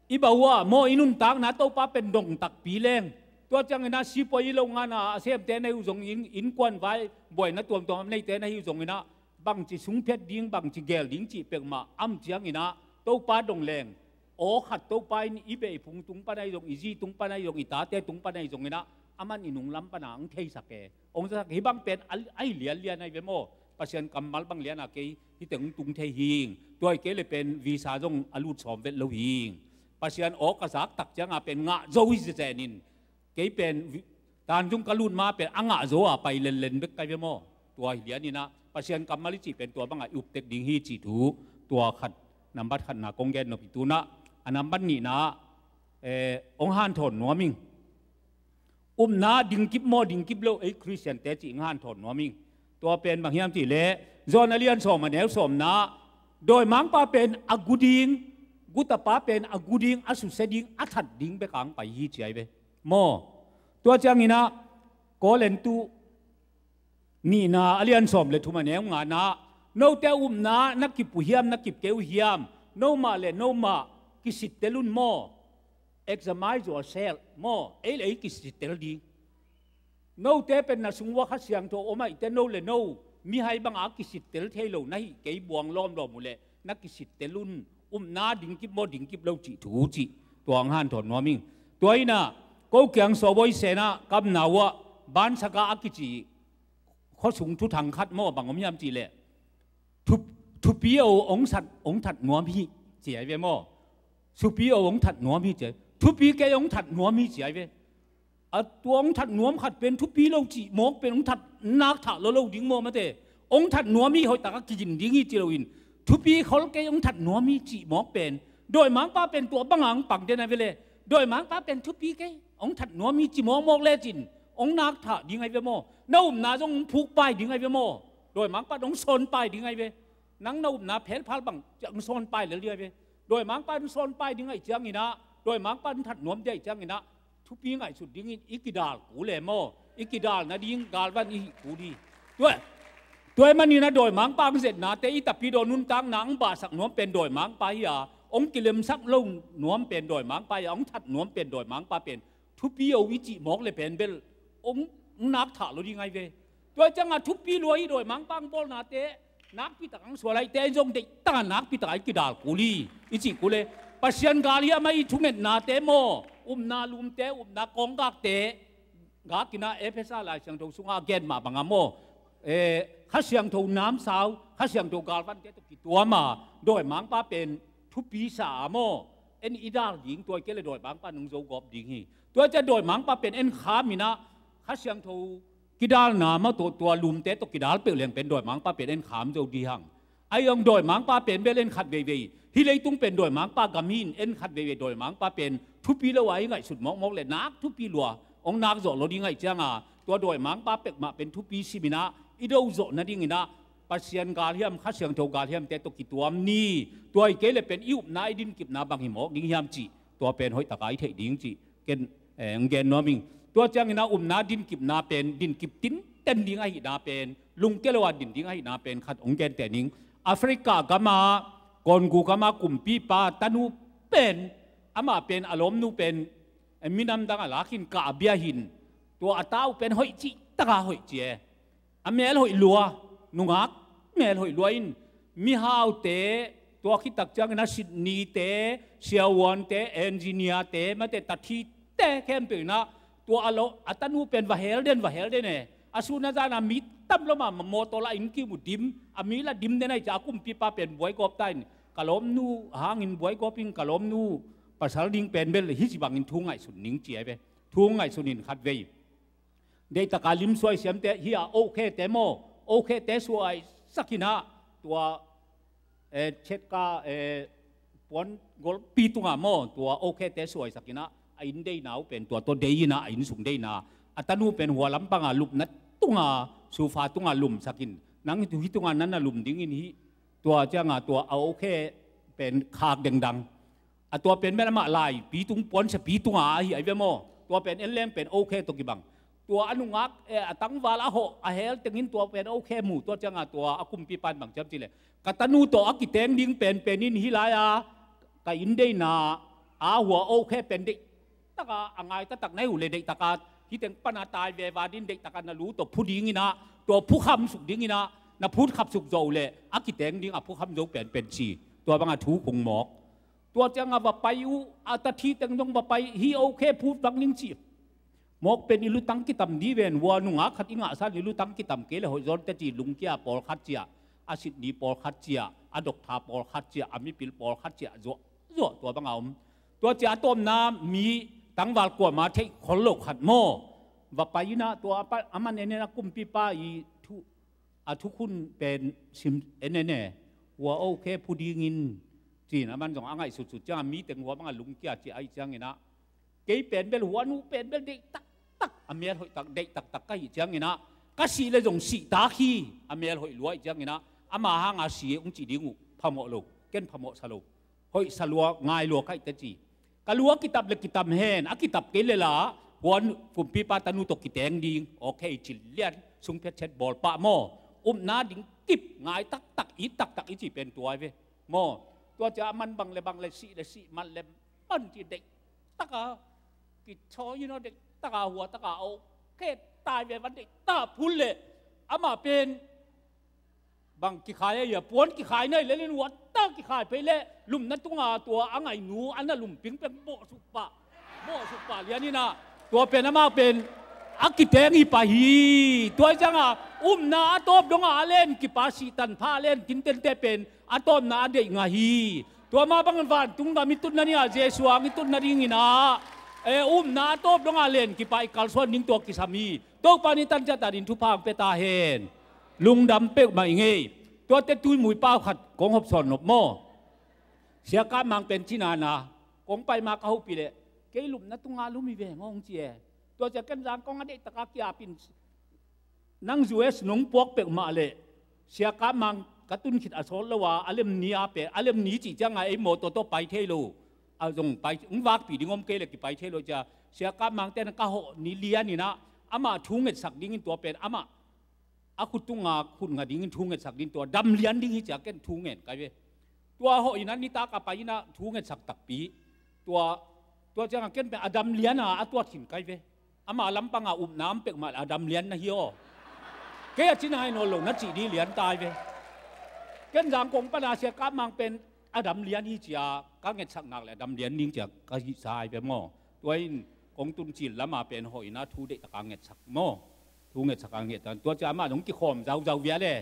i bawah maw, i nuntakna Topa pen dong takpi leng. Tua cianginah sipuai i lo ngana a semte na hi uh zongin, innkuan vai buaina tuamtuam neite na hi uh zonginah bangci sungphiat ding, bangci gel ding cih peuhmah a om cianginah Topa dong leng, aw khat Topa in i beiphung tung pan ahi zong, i zi tung pan ahi zong, i tate tung pan ahi zonginah aman i nunglam pana hong theisak e, hong zasak. Hih bang pen a, a hi lianlian ahi ve maw. Pasian kammal bang liana kei hih teng hong tung thei hing. Tua hi kei le pen visa zong a lut sawm vet lo hing. Pasian aw ka zak tak cianga pen ngah zo hi zezenin. Kei pen vi-, tanzung ka lut ma pen a ngah zo a pai lenlen bek kai ve maw. Tua hi lianinah Pasian kammal i cih pen tua bangah i uptek ding hi cih thu, tua khat, nambat khatna kong gen nop hi tunah. A nambat nihna, eh, hong hanthawn nuam ing. Upna dingkip maw, dingkip lo, ei Khristiante cih hong hanthawn nuam ing. Tua pen bang hiam cih leh John a lian sawm a neu sawmna, dawimangpa pen a gu ding, gutapa pen a gu ding, a susia ding, a that ding bek hong pai hi ci ahi ve maw. Tua cianginah Korintu nihna a lian sawm le thum a neu ngana, note upna na kip uh hiam, na kip kei uh hiam, nomah le nomah kisittel un maw. Examine yourself maw, ei le ei kisittel ding. Note pen na sung ua Kha Siangtho om ahihte, no le no mihai banga kisittel thei lo na hih kei buang lawmlawm uh leh na kisittel un. Upna dingkip maw, dingkip lo cih thu cih tua hong hanthawn nuam ing. Tua inah ko kiang sawbawi senah kamna uah Bansaka a kici khuasung thuthang khat maw, bang om hiam cih leh thup-, thupi o hong that, hong that nuam hi ci ahi ve maw. Thupi o hong that nuam hi ci ahi. Thupi kei hong that nuam hi ci ahi ve. A tua hong that nuam khat pen thupi lo cih mawk pen hong that nak thah lo lo ding maw mate. Hong that nuam hi, hoih taka kigin ding hi ci loin thupi khol kei hong that nuam hi cih mawk pen dawimangpa pen tua banga hong pang den ahi ve le. Dawimangpa pen thupi kei hong that nuam hi ci mawkmawk lecin hong nak thah ding ahi ve maw. Na upna zong hong phukpai ding ahi ve maw. Dawimangpa hong sawnpai ding ahi ve. Nang na upna phelphal bang hong sawnpai lel ding ahi ve. Dawimangpa hong sawnpai ding ahi cianginah dawimangpa hong that nuam ding ahi cianginah thupi ngaihsut dingin i kidal kul e maw. I kidal nading galvan i hih kul hi. Tua, tua ahih maninah dawimangpa hong zetnate, i tapidaw nuntakna hong bahsak nuam pen dawimangpa hi a, hong kilemsak lo nuam pen dawimangpa hi a, hong that nuam pen dawimangpa pen thupi o i cih mawk le pen bel hong, hong nak thah lo ding ahi ve. Tua cianga thupi lua i dawimangpa hong bawlnate nakpi tak hong sual ahihte, zong deih taka nakpi taka i kidal kul hi i cih kul e. Pasian galhiam a i thungetnate maw, upna lumte, upna kawnggakte, gakina Efesa Lai Siangtho sunga gen mah banga maw, eh, Kha Siangtho namsau, Kha Siangtho galvante tawh kituama dawimangpa pen thupi sa a maw, en i dal ding, tua i kei le dawimangpa nung zo gawp ding hi. Tua cia dawimangpa pen en khaminah Kha Siangtho kidalna mah tawh tua lumte tawh kidal peuh leng pen dawimangpa pen en kham zo dihang. Ahi zong dawimangpa pen bel en khat veivei. Hih leitung pen dawimangpa gam hi in en khat veivei dawimangpa pen thupi lo a i ngaihsut mawkmawk le nak thupi lua hong nak zawh lo ding ahi cianga, tua dawimangpa pekmah pen thupi siminah i do zawh nadinginah Pasian galhiam, Kha Siangtho galhiamte tawh kituam ni. Tua i kei le pen i upna, i dinkipna bang hi mawk ding hiam cih tua pen hoih taka i theih ding cih ken, eh, hong gen nuam ing. Tua ciangin a upna dinkipna pen dinkip tinten ding ahihna pen, lungkia lo a din ding ahihna pen khat hong genteh ning. Africa gama, Congo gama kumpipa tanu pen, amah pen a lawmnu pen, eh, minam dang a lakin kah a bia hin. Tua a ta uh pen hoih cih taka hoih ci e. A mel hoih lua, nungak mel hoih lua in, mihaute, tua khit tak ciangin a Sydney-te, siavuante, engineer-te, mate tathite khempeuh in a, tua a lo, a tanu pen va hel den, va hel den e. A sun a zan a mi tam lo mah, mawtaw la in kim uh dim, a mi la dim den ahi ciah a kumpipa pen buai gawp ta in, ka lawmnu hangin buai gawp in, ka lawmnu pasal ding pen bel hih ci bangin thu ngaihsun ning ci ai ve. Thu ngaihsun in khat vei. Deihtaka lim suai siamte hi a, okhete maw, okhete suai sakinah tua, eh, chetka, eh, puan golpi tunga maw, tua okhete suai sakinah a inn deina uh pen tua tawh dei inah a inn sung deina, a tanu pen hua lampanga lupna tunga, sufa tunga lum sakin, nang hi tu hi tunga nan na lum dingin hi. Tua cianga tua a okhe pen khak dengdang. A tua pen bel amah laipi tung puansiapi tunga ahi ai ve maw. Tua pen en leng pen okhe tawh kibang. Tua a nungak, eh, a tangval a hawh a hel tengin tua pen okhe mu, tua cianga tua a kumpipa in bang ciam cileh, ka tanu tawh a kiteng ding penpen in hi lai-a ka inn deina a hua okhe pen deih taka a ngai taktak na hi uh le, deih taka hih teng pana tai veva din deih taka na lu tawh phu dinginah, tua phu khamsuk dinginah, na phut khapsuk zo uh le a kiteng ding a phu kham zo penpen ci. Tua banga thu kung mawk. Tua cianga va pai uh, a tathi teng dong va pai, hih okhe phut vang ding ci. Mawk pen i lutang kitam di ven, hua nungak khat i ngahsan i lutang kitam kei le hoih zawn teci, lungkia pawlkhat cia, a sitni pawlkhat cia, a doktha pawlkhat cia, a mipil pawlkhat cia, zuah zuah tua banga om. Tua cia a tawpna mi tangval kuama theih khol lo khat maw. Va pai inah tua a pa, a man en en a kumpipa i thu, a thukhun pen sim en en e. Hua okhe phu dingin cin a man zong a ngaihsutsut cianga mi teng hua banga lungkia cia ahi cianginah, kei pen bel hua nu pen bel deih taktak, a mel hoih tak, deih taktak ka hih cianginah, ka sih le zong sih tak hi, a mel hoih lua ahi cianginah, ama hanga si e ung ci ding uh phamawh lo, ken phamawh sa lo, hoih sa lua, ngai lua ka hih teci. Ka lu a kitap le kitam hen, a kitap kei le la, hua kumpipa tanu tawh kiteng ding, okay, cil lian, sung phetchet bawl pah maw, upna ding kip, ngai taktak, it taktak i ci pen tua ai ve maw. Tua cia a man bang le bang le, sih le sih, man le man ci, deih taka kichawi inah, deih taka hua taka okhe tai ve van deih ta phul le, amah pen bang kikhai ahi a, puan kikhai na hi lelin hua ta kikhai phei le, lumna tunga tua a ngainu a na lum pingpeng bawhsuk pah, bawhsuk pah lian inah, tua pen amah pen a kiteng hi pah hi. Tua hi cianga upna a tawp donga a len kipa, sihtan pha a len tintente pen a tawpna a deih ngah hi. Tua mah bangin vantung gam i tutna ni-a, Jesu ang i tutna dinginah, e, upna a tawp donga len kipa i kalsuan ding tua kisam hi. Topa ni tanciata din thupha ang pia ta hen. Lungdam peuhmah i ngei. Tuate tui mui pau khat kong hopsawn nop maw. Siakap mang pen cinana kong pai ma ka hopih leh, kei lupna tunga lum hi veng hong ci e. Tua cia ken zang kong a deih taka kiapin, nang U S nong puak peuhmah leh, siakap mang ka tun khit a sawt lo a, a lem ni a pen, a lem ni cih cianga ei mawtaw tawh pai thei lo. A zong pai, ung vakpih ding om kei le kipai thei lo cia. Siakap mang ten ka hawh ni lianinah, amah thu ngetsak dingin tua pen, amah a khut tunga khut nga dingin thu ngetsak ding tua, dam lian ding hi cia ken thu ngen kai ve. Tua hawh inah nitak a pai inah thu ngetsak takpi. Tua, tua cianga ken pen a dam liana a tuat khin kai ve. Ama lampanga upna om peuhmah le a dam lian na hi aw. Kei a cina hai nawn lo na cih dih lian tai ve. Ken zang kong pana siakap mang pen a dam lian hi cia, ka ngetsak nak le a dam lian ding cia ka hih sa ai ve maw. Tua in kong tun cil lama pen hawh inah thu deih taka ngetsak maw. Thu ngetsak a ngetsak. Tua cia amah dong kikhawm zauzau via le.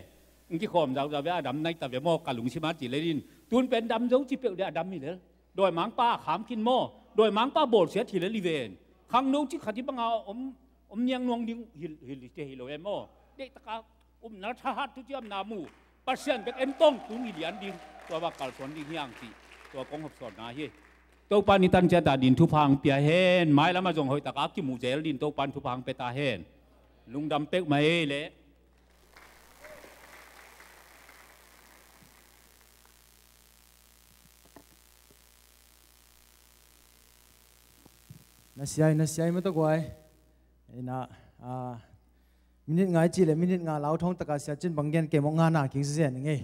Kikhawm zauzau via a dam nai ta ve maw, ka lungsim a ci le din. Tun pen dam zo ci peuh le a dam hi lel. Dawimangpa a kham khin maw, dawimangpa bawlsiat hi lel i ven. Khangno ci khat hi banga om, om niang nuang ding hi, hi, hi, hi lo e maw. Deih taka upna thahat thuciamna mu, Pasian bek en tawng tung hi lian ding. Tua bang kalsuan ding hi ang cih tua kong hopsawnna hi. Topa ni tanciata din thupha ang pia hen. Mailama zong hoihtaka kimuh zel din Topa in thupha ang pia ta hen. Lungdam peuhmah ei leh. Na siai, na siai mah tawh guai. Inah, ah, minit nga i cih le minit nga lau thawng taka Sia Cin bang gen kei mawk, nga na kik zen i ngei.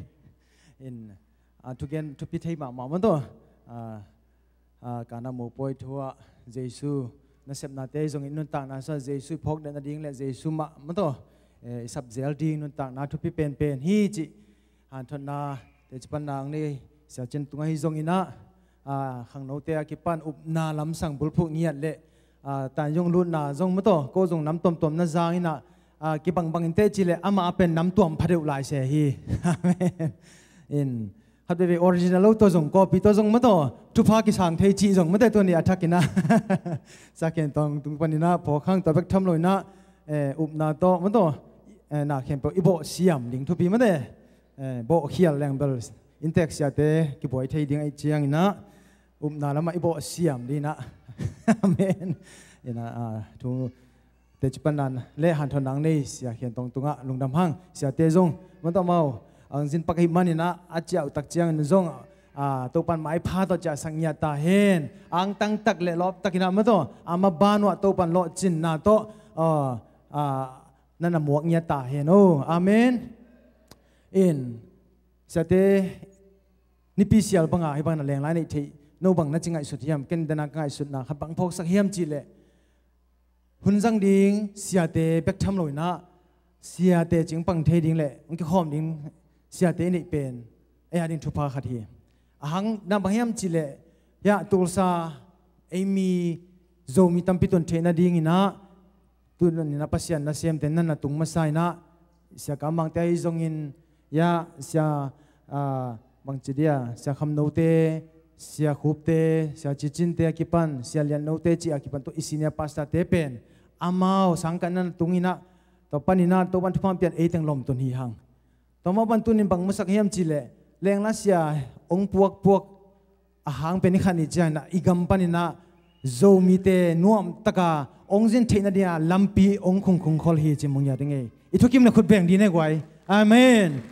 In, ah, thugen thupi thei mahmah mah tawh. Ah, ah, Kana mopawi thu ah Jesu nasepnate zong i nuntakna sungah Jesu i phawk den nading le Jesu mah mah tawh, eh, i sap zel ding nuntakna thupi penpen hi cih hanthotna teci panna ang nei Sia Cin tungah hi zong inah, ah, khangnote a kipan upna lamsang bulphuh ngiat le, ah, tainzung lutna zong mah tawh ko zong nam tuamtuam na zang inah, ah, kibangbang in teci le amah a pen nam tuam phadeuh lai se hi. Amen. In khat veve original lo tawh zong, copy tawh zong mataw, thupha kisang thei cih zong mataw tuni a thakinah Sia Khen Taung tung paninah phawk hang, tua bek tham loinah, eh, upna tawh mataw, eh, na khempeuh i bawh siam ding thupi mate, eh, bawh khial leng bel inntek siate kibuai thei ding ahih cianginah upna lamah i bawh siam dinah. Amen. Inah, ah, thu teci pan nan le hanthawn nang nei Sia Khen Taung tungah lungdam hang. Siate zong mataw mau ang zin pak ahih maninah a ciah uh tak ciangin zong, ah, Topan maipha tawh ciahsak ngiat ta hen. Angtang tak le lawp takinah mataw a maban uh ah Topan lawhcinna tawh, ah, ah, na na muak ngiat ta hen. Oh, amen. In siate nipi sial banga hih bang na lenglai neih theih no bang na ci ngaihsut hiam? Ken dana ka ngaihsutna khat bang phawksak hiam cihleh, hun zang ding siate bek tham loinah siate cingpang thei ding le hong kikhawm ding siate i neih pen ei a ding thupha khat hi. A hang na bang hiam cihleh, hiah Tulsa eimi Zomi tampi tun theih nadinginah tuninah Pasian nasemte nan na tung masa inah Sia Kam Mangte ahi zongin, ya, Sia, ah, bangci dia, Sia Kham Note, Sia Khupte, Sia Cicinte a kipan, Sia Lian Note cih a kipan tawh i senior pastorte pen amau sangkah nan na tunginah tua paninah Topan thupha pian ei teng lawmtun hi hang. Tua mah bang tunin bang musak hiam cihleh, lengla sia hong puakpuak a hang pen i khat ni cianginah i gam paninah Zomite nuamtaka hong zin theih nadinga lampi hong khungkhung khol hi ci mung ngiat ding ei. I thukim na khut beng ding ne guai. Amen.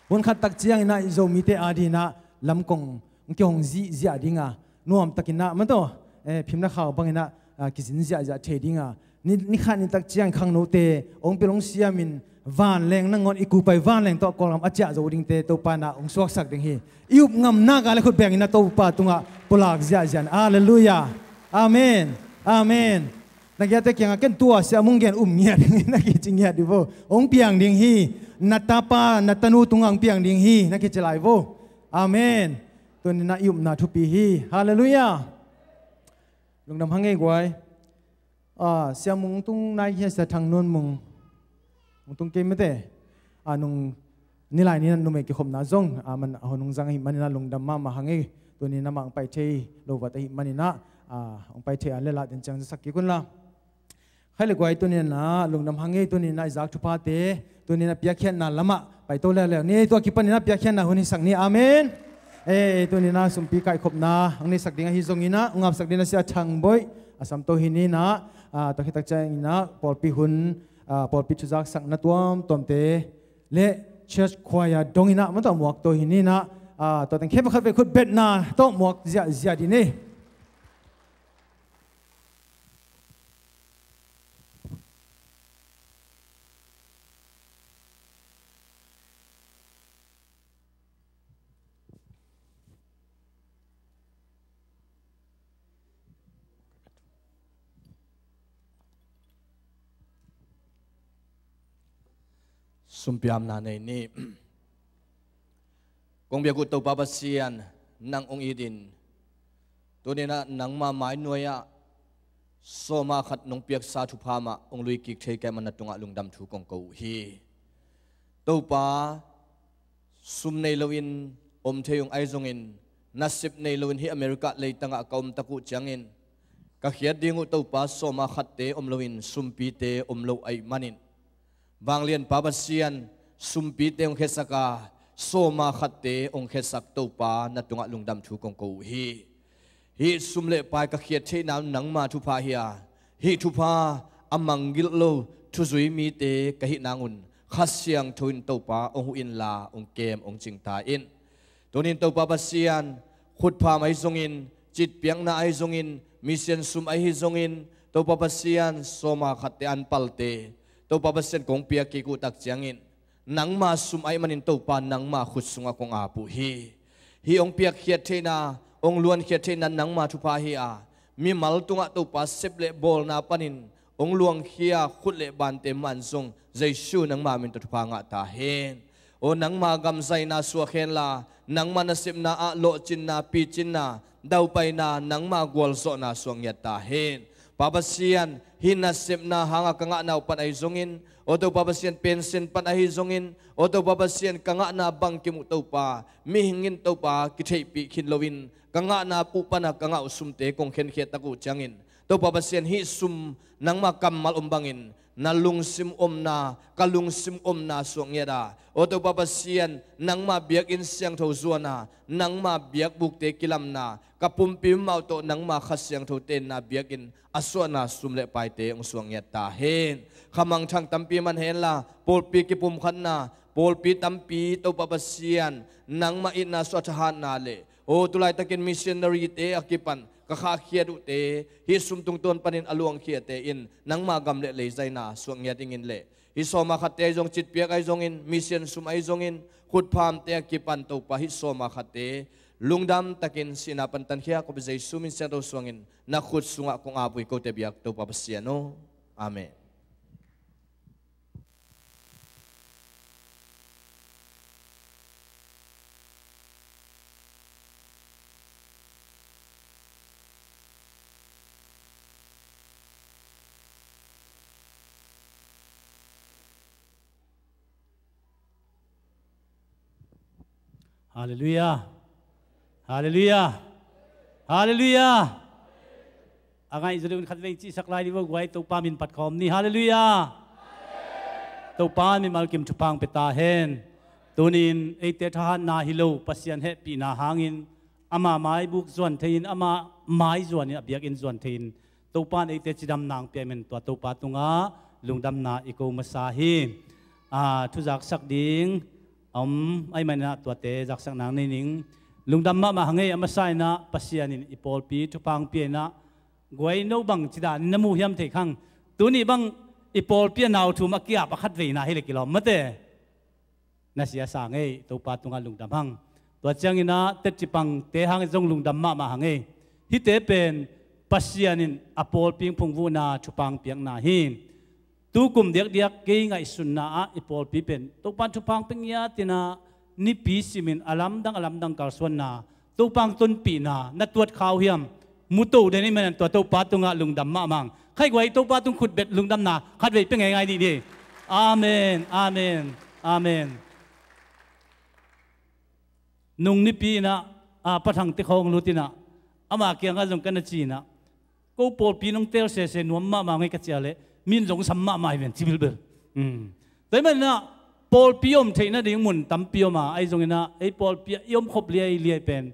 Hun khat tak cianginah i Zomite a dinah lamkong hong kihong zihziah dinga nuamtakinah mataw, eh, phimna khau banginah, ah, kizin ziahziah thei dinga ni, ni khat ni tak ciang khangnote hong pil hong siamin vanleng nangawn i kupai vanleng tawh Kawlgam a ciah zo dingte Topa na hong suaksak ding hi. I up ngam nak a le khut bengin na Topa tungah pulak ziahziah. Halleluiah. Amen. Amen. Na giate kiangah ken tua sia mung gen um ngiat na kici ngiat dih vo. Hong piang ding hi. Na tapa na tanu tungah hong piang ding hi na kici lai vo. Amen. Tuninah i upna thupi hi. Halleluiah. Lungdam hang ei guai. Ah, Sia Mung tung nai hia, Sia Thang Nuan Mung tung kei mate. Ah, nung nilai ni nan numei kikhopna zong, ah, man a hon hong zang ahih maninah lungdam mahmah hang ei. Tuni na mah hong pai thei lo vat ahih maninah, ah, hong pai thei a le lah den ciang zasak kik un la. Khai le guai tuninah lungdam hang ei, tuninah i zak thuphate tuninah piakkhiatna lamah paito leuleu ni. Tua kipaninah piakkhiatna hun hisak ni. Amen. Eh, tuninah sumpi kaikhopna hong neisak ding ahi zonginah hong ngapsak dinah Sia Thang Boih a samto hi ninah, ah, tua khitak cianginah pawlpi hun, ah, pawlpi thuzaksakna tuamtuamte le church choir donginah mataw muakto hi ninah, ah, tua teng khempeuh khat vei khut betna tawh muak ziahziah dih ni. Sumpiamna nei ni. Kong biak uh Topa Pasian, nang hong itin tuninah nangma mainuai-ah sawma khat nong piaksa thupha mah hong luikik thei kei mah na tungah lungdam thu kong ko uh hi. Topa, sum nei loin om thei ung ahi zongin nasep nei loin hih America leitangah ka om tak uh ciangin ka khiat ding uh Topa sawma khatte om loin sumpite om lo ahih manin, Vanglianpa Pasian, sumpite hong khiasak a sawma khatte hong khiasak Topa na tungah lungdam thu kong ko uh hi. Hih sum le pai ka khiat theihna nangma thupha hi a, hih thupha a mangngilh lo thuzui mite ka hih nangun Kha Siangtho in Topa hong huh inla hong kem hong cing ta in. Tunin Topa Pasian, khutpham ahi zongin, citpiakna ahi zongin, mission sum ahi zongin, Topa Pasian, sawma khatte an palte Topa Pasian kong piak kik uh tak ciangin nangma sum ahih manin Topa nangma khut sungah kong ap uh hi. Hih hong piakkhiat theihna, hong luankhiat theihna nangma thupha hi a, mimal tungah Topa sep le bawlna panin hong luangkhia khut le bante man zong Jesu nangma min tawh thupha ngah ta hen. Aw nangma gamzaina suak henla, nangma nasepna ah lawhcinna, picinna, daupaina, nangma gualzawhna suak ngiat ta hen. Pa Pasian, hih nasepna hanga ka ngahna uh pan ahi zongin, aw Topa Pasian, pension pan ahi zongin, aw Topa Pasian, ka ngahna bangkim uh Topa, mihing in Topa kitheihpih khin loin, ka ngahna uh pana ka ngah uh sumte kong khenkhiat tak uh ciangin, Topa Pasian, hih sum nangma kammal om bangin na lungsim omna, ka lungsim omna suak ngiat a, aw Topa Pasian, nangma biakinn siangtho zuana, nangma biakbukte kilamna, ka pumpi mau tawh nangma Kha Siangtho tenna biakinn a suahna sum le paite hong suak ngiat ta hen. Kha mangthang tampi man henla, pawlpi kipumkhatna, pawlpi tampi Topa Pasian, nangma itna suah thahatna le, aw tulaitakin missionary-te a kipan ka khahkhiat uhte, hih sum tungtawn panin a luangkhiate in nangma gam le lei zaina suak ngiat dingin le, hih sawma khatte ahi zong, citpiak ahi zongin, mission sum ahi zongin, khutphamte a kipan Topa hih sawma khatte lungdam takin sihna pan tankhia, ko Jesu min siangtho suangin na khut sungah kong ap uh hi, kote biak Topa Pasian aw. Amen. Halleluiah. Halleluiah. Halleluiah. A ngai zaw deuhin khatvei cihsak lai ni vo guai, Topa min phat khawm ni. Halleluiah. Topa mimal kim thupha hong pia ta hen. Tunin eite thahatna hi lo, Pasian hehpihna hangin ama maibuk zuan thei-in, ama mai zuanin, a biakinn zuan thei-in, Topa in eite cidamna hong pia ahih manin tua Topa tungah lungdamna i ko masa hi. A, thu zaksak ding a om ahih manin ah tuate zaksak nang nei ning. Lungdam mahmah hang ei, a masa in ah Pasian in i pawlpi thupha hong pia in ah, guai no bang cidan in na mu hiam thei khang. Tuni bang i pawlpi a nau thum a ki-ap a khatveina hi le kilawm mate. Na sia sa ngei, Topa tungah lungdam hang. Tua ciangin ah tetcipangte hangin zong lungdam mahmah hang ei. Hihte pen Pasian in a pawlpi hong phungvuhna thupha hong piakna hi. Tu kum diakdiak kei ngaihsutna ah i pawlpi pen Topa in thupha hong pia ngiat in ah, nipi simin a lamdang a lamdang kalsuanna, Topa hong tonpihna na tuat kha uh hiam? Mu to den ahih manin tua Topa tungah lungdam mahmah hang. Khaiguai Topa tung khutbet lungdamna khatvei pia ngeingai ni ni. Amen, amen, amen. Nung nipi in ah, a, Pa Thangte khawng lut in ah, ama kiangah zong ka na ci in ah, ko pawlpi nong teel sese nuam mahmah ngei ka cih leh, min zong sam mahmah hi ven ci bilbel. Um. Tua ahih manin ah, pawlpi om theih nading mun tampi om a, ahi zongin ah ei pawlpi ah i om khop liailiai pen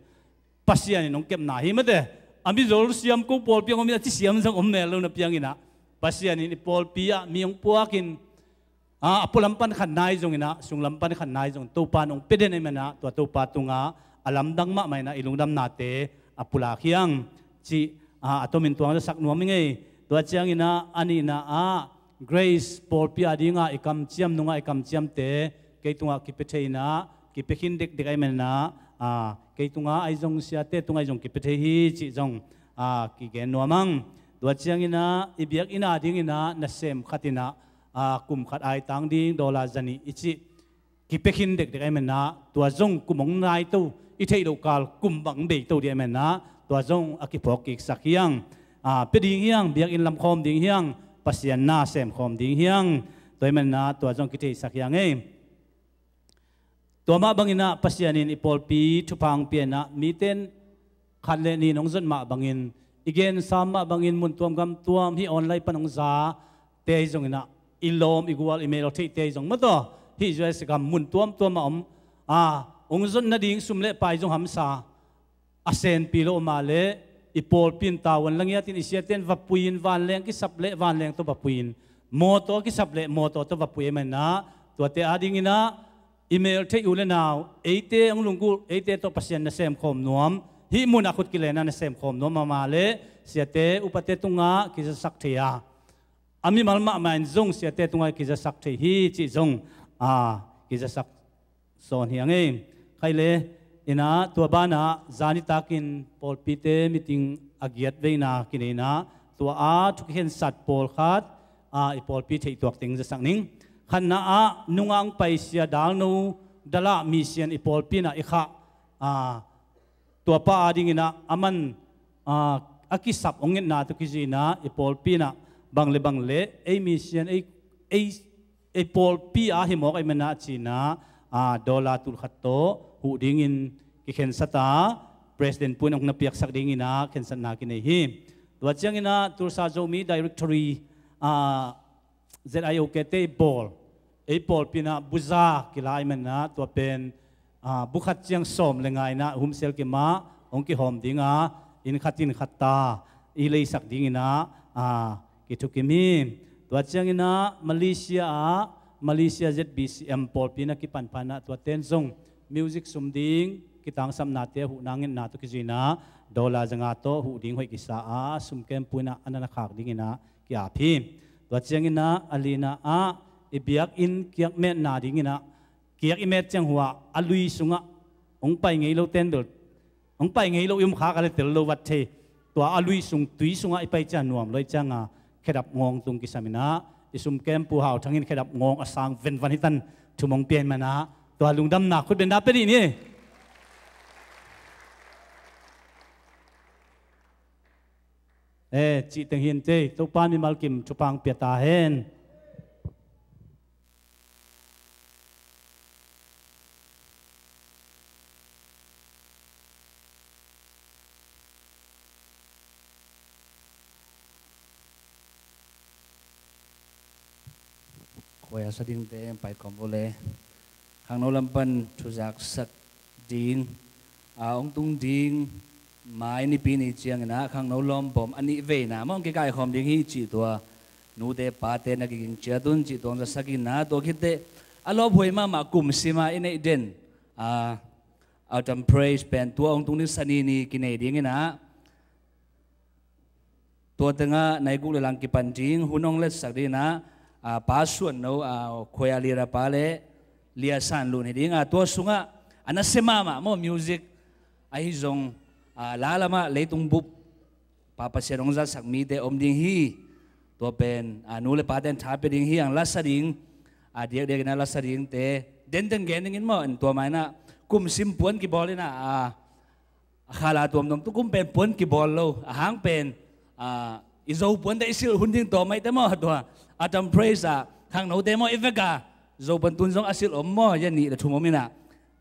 Pasian in hong kepna hi mate. A mizol siam ko pawlpi hong om in a ci siam zong om mel lo na piang in ah, Pasian in i pawlpi ah mi hong puakin, a, a pualam pan khatna ahi zongin ah, sunglam pan khatna ahi zongin Topa in hong pia den ahih manin ah, tua Topa tungah a lamdang mahmah in ah i lungdamnate a pulak hi hang cih, a, a tomin tuang zasak nuam hi ngei. Tua ciangin ah, a nihna ah, Grace pawlpi a dingah i kamciam, nungah i kamciamte kei tungah kipia thei in ah, kipia khin dekdek ahih manin ah, a, kei tungah ahi zong, siate tungah ahi zong kipia thei hi cih zong, a, kigen nuam hang. Tua ciangin ah i biakinn a dingin ah nasem khat in ah, a, kum khat aitang ding dollar zanih i cih kipia khin dekdek ahih manin ah, tua zong kum hong nai to, i theih loh kal kum bang bei to ding ahih manin ah, tua zong a kiphawk kiksak hi hang. A, pia ding hi hang, biakinn lam khawm ding hi hang, Pasian na sem khawm ding hi hang. Tua ahih manin ah tua zong kitheisak hi hang ei. Tua mah bangin ah Pasian in i pawlpi thupha hong pia in ah, mite in khat le nih in hong zon mah bangin, i gensa mah bangin mun tuam gam tuam hih online pan hong zate ahi zongin ah, i lawm i gual i mel theihte ahi zong maw taw, hih U S gam mun tuamtuam ah om, a, hong zon nading sum le pai zong hamsa, a senpi lo mah leh, i pawlpi in tavuan la ngiatin, i siate in va pui in, vanleng kisap leh vanleng tawh va pui in, mawtaw kisap leh mawtaw tawh va pui ahih manin ah, tuate a dingin ah, i mel theih u le nau, eite hong lunggulh, eite tawh Pasian na sem khawm nuam, hih mun ah khut kilenna na sem khawm nuam mahmah leh, siate upate tungah kizasak thei a, a mimal mahmah in zong siate tungah kizasak thei hi cih zong, a, kizasak sawn hi hang ei. Khaile, in ah tua banah zani takin pawlpite meeting a giat veina kinei in ah, tua a thu kikhensat pawlkhat, a, i pawlpi theih tuak teng zasak ning. Khatna ah nungah hong pai Sia Dal No Dal ah mission i pawlpi in ah i khah, a, tua pa a dingin ah a man, a, a kisap hong ngetna tawh kizinah i pawlpi inah bang le bang le ei mission ei, ei, ei pawlpi a hi mawk ahih manah cinah, a, dollar tulkhat tawh huh dingin kikhensat a, President pu in hong na piaksak dinginah khensatna kinei hi. Tua cianginah Tulsa Zomi Directory, a, Z I O K te i bawl, ei pawlpi inah buza kila ahih manah tua pen, a, bukhat ciang sawm le nga inah humsel kimah hong kihawm dinga, inn khat inn khat ta i leisak dinginah, a, kithukim hi. Tua cianginah Malaysia ah, Malaysia Z B C M pawlpi inah kipan phanah tua ten zong music sum ding kitangsapnate a huhna ngetna tawh kizinah dollar zanga tawh huh ding hoih kisa a, sum kempu inah a na na khak dinginah ki-ap hi. Tua cianginah a lina ah i biakinn kiak metna dinginah kiak i met ciang hua a lui sungah hong pai ngei lo ten bel, hong pai ngei lo i um khak a le tel lo vat thei. Tua a lui sung tui sungah i pai ciang nuam lo i cianga khedap ngawng tung kisam inah i sum kempu Hau Thang in khedap ngawng a sang venvan hitan thum hong pia in manah tua lungdamna khut benda pia dih ni. E, cih teng hi inteh, Topa mimal kim thupha hong pia ta hen. Khuaia sa dingte pai kawm vo le. Khangno lam pan thuzaksak ding, a, hong tung ding, mai Nipi ni cianginah khangno lawm bawm a nih veina mawh hong kikaikhawm ding hi cih tua nute pate na kiging ciat un cih tua hong zasak inah, tua khitteh a lawphuai mahmah kum sima i neih den, a, Autumn Praise pen tua hong tung ding Sani ni kinei dinginah, tua tengah nai guk le lang kipan ding, hun hong letsak dinginah, a, Pa Suan No, a, khuaia lira pa le Lia San Lun hi ding, a, tua sungah a nasia mahmah maw music ahi zong, a, la lamah leitung bup pa Pasian hong zatsak mite om ding hi. Tua pen, a, nu le pate in tha pia ding hi, ang la sa ding, a, diakdiak inah la sa dingte denden gen dingin maw, in tua mainah kum sim puan kibawl inah, a, a khala tuamtuam tukum pen puan kibawl lo, a hang pen, a, i Zo puan teh i silh hun ding tawm maite maw, tua Autumn Praise ah khangnote maw i vek a Zo puan tun zong a silh om maw, ya nih le thum om inah.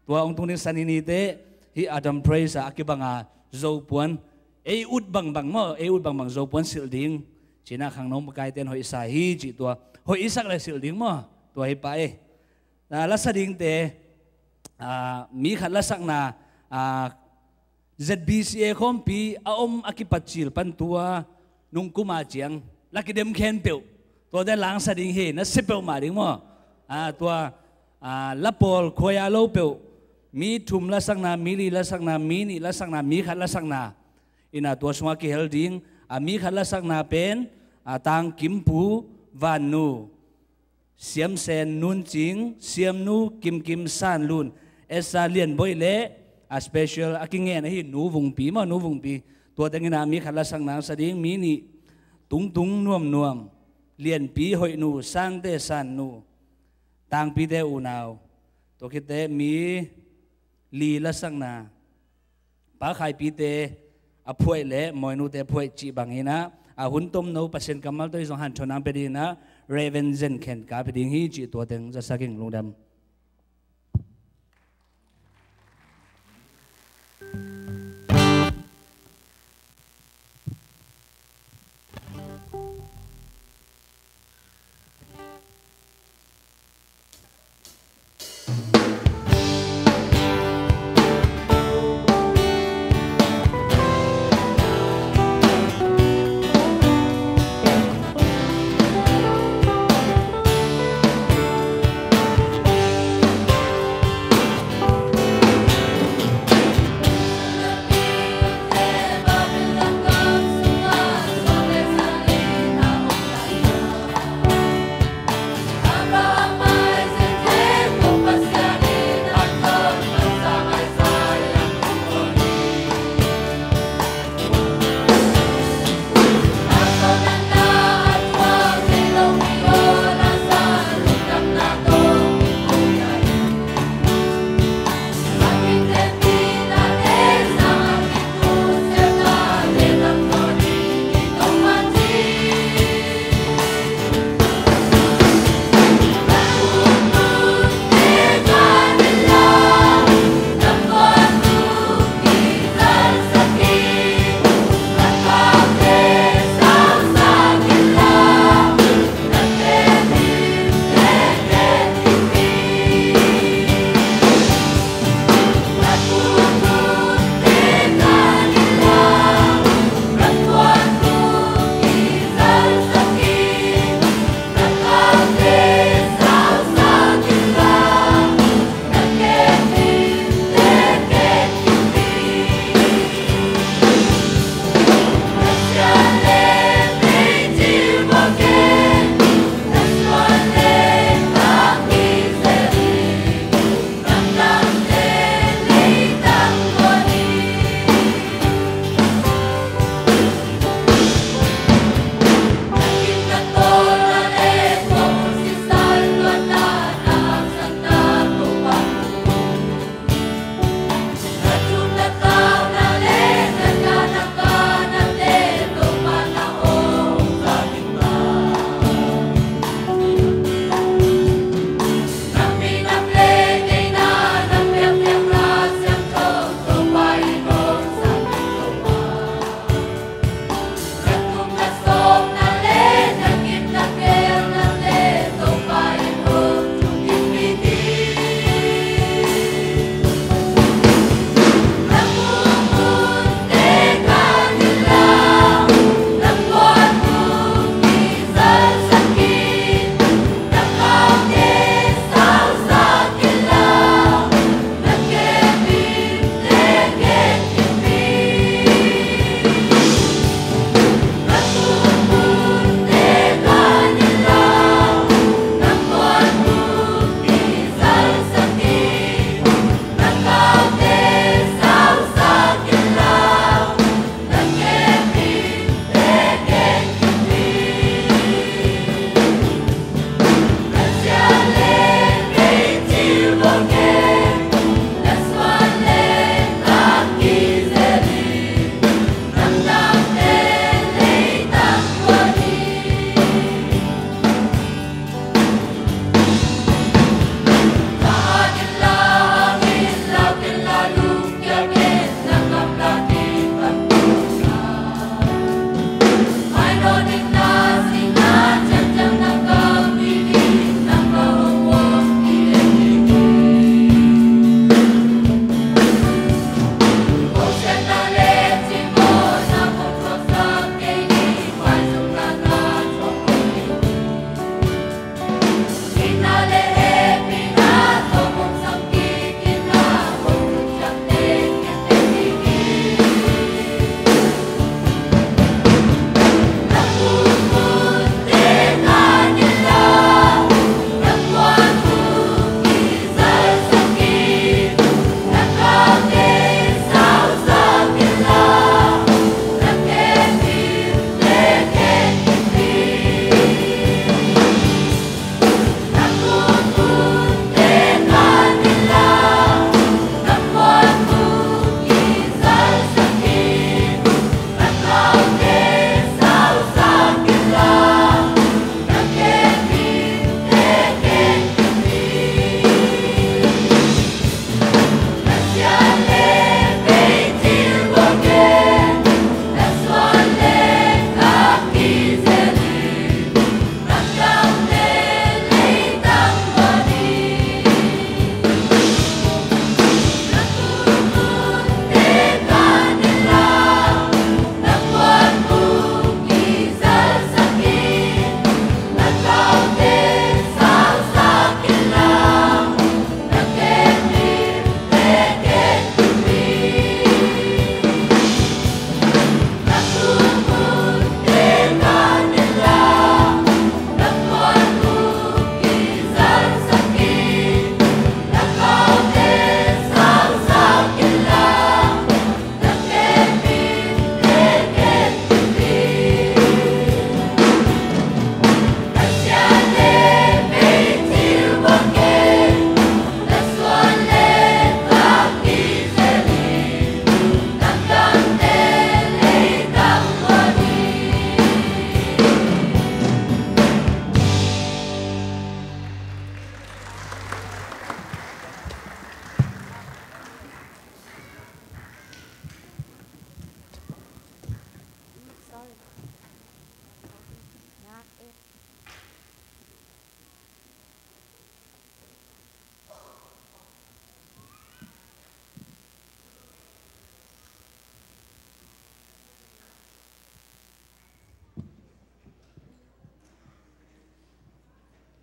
Tua hong tung ding Sani ni teh hih Autumn Praise ah a kibanga Zo puan ei ut bangbang maw, ei ut bangbang Zo puan silh ding cinah khangno makaite in hoih sa hi cih tua hoih i sak le silh ding maw, tua hi pah e. A, la sa dingte, a, mi khat lasakna, a, Z B C A khawmpi a om a kipat cil pan tua nungkuma ciang la kidem khempeuh tuate langsa ding hi, na sia peuhmah ding maw? A, tua, a, la pawl khuaia lo peuh, mi thum lasakna, mi li lasakna, mi nih lasakna, mi khat lasakna inah tua sungah kihel ding. A, mi khat lasakna pen, a, Tang Kim Pu Van Nu, Siam Sen Nun Cing, Siam Nu Kim Kim San Lun, Esa Lian Boih le, a, special a kingen ahi Nu Vung Pi maw, Nu Vung Pi. Tua teng inah mi khat lasakna sa ding, mi nih Tung Tung Nuam Nuam, Lian Pi Hoih Nu, Sang Te San Nu, Tang Pi te unau. Tua khitteh mi li lasakna Pa Khai Pi te a phuaih le Mawi Nu te a phuaih cih bang inah, a, hun tomno Pasian kammal tawh i zong hanthawn nang pia dinginah Reverend Zen Khen Ka pia ding hi cih tua teng zasak ing, lungdam.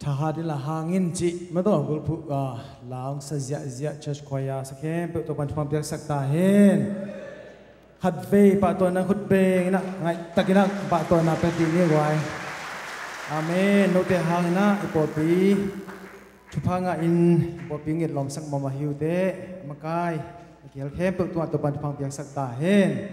Thahat in la hang in cih mah tawh gulphuh, ah, la hong sa ziahziah church choir sa khempeuh Topa'n thupha piaksak ta hen. Khatvei pahtawina khut beng in ah, ngaihtak in ah pahtawina pia dih ni guai. Amen. Note hang in ah i pawlpi thupha ngah in, i pawlpi nget lawmsak mahmah hi uh teh, makai a kihel khempeuh tungah Topa'n thupha piaksak ta hen.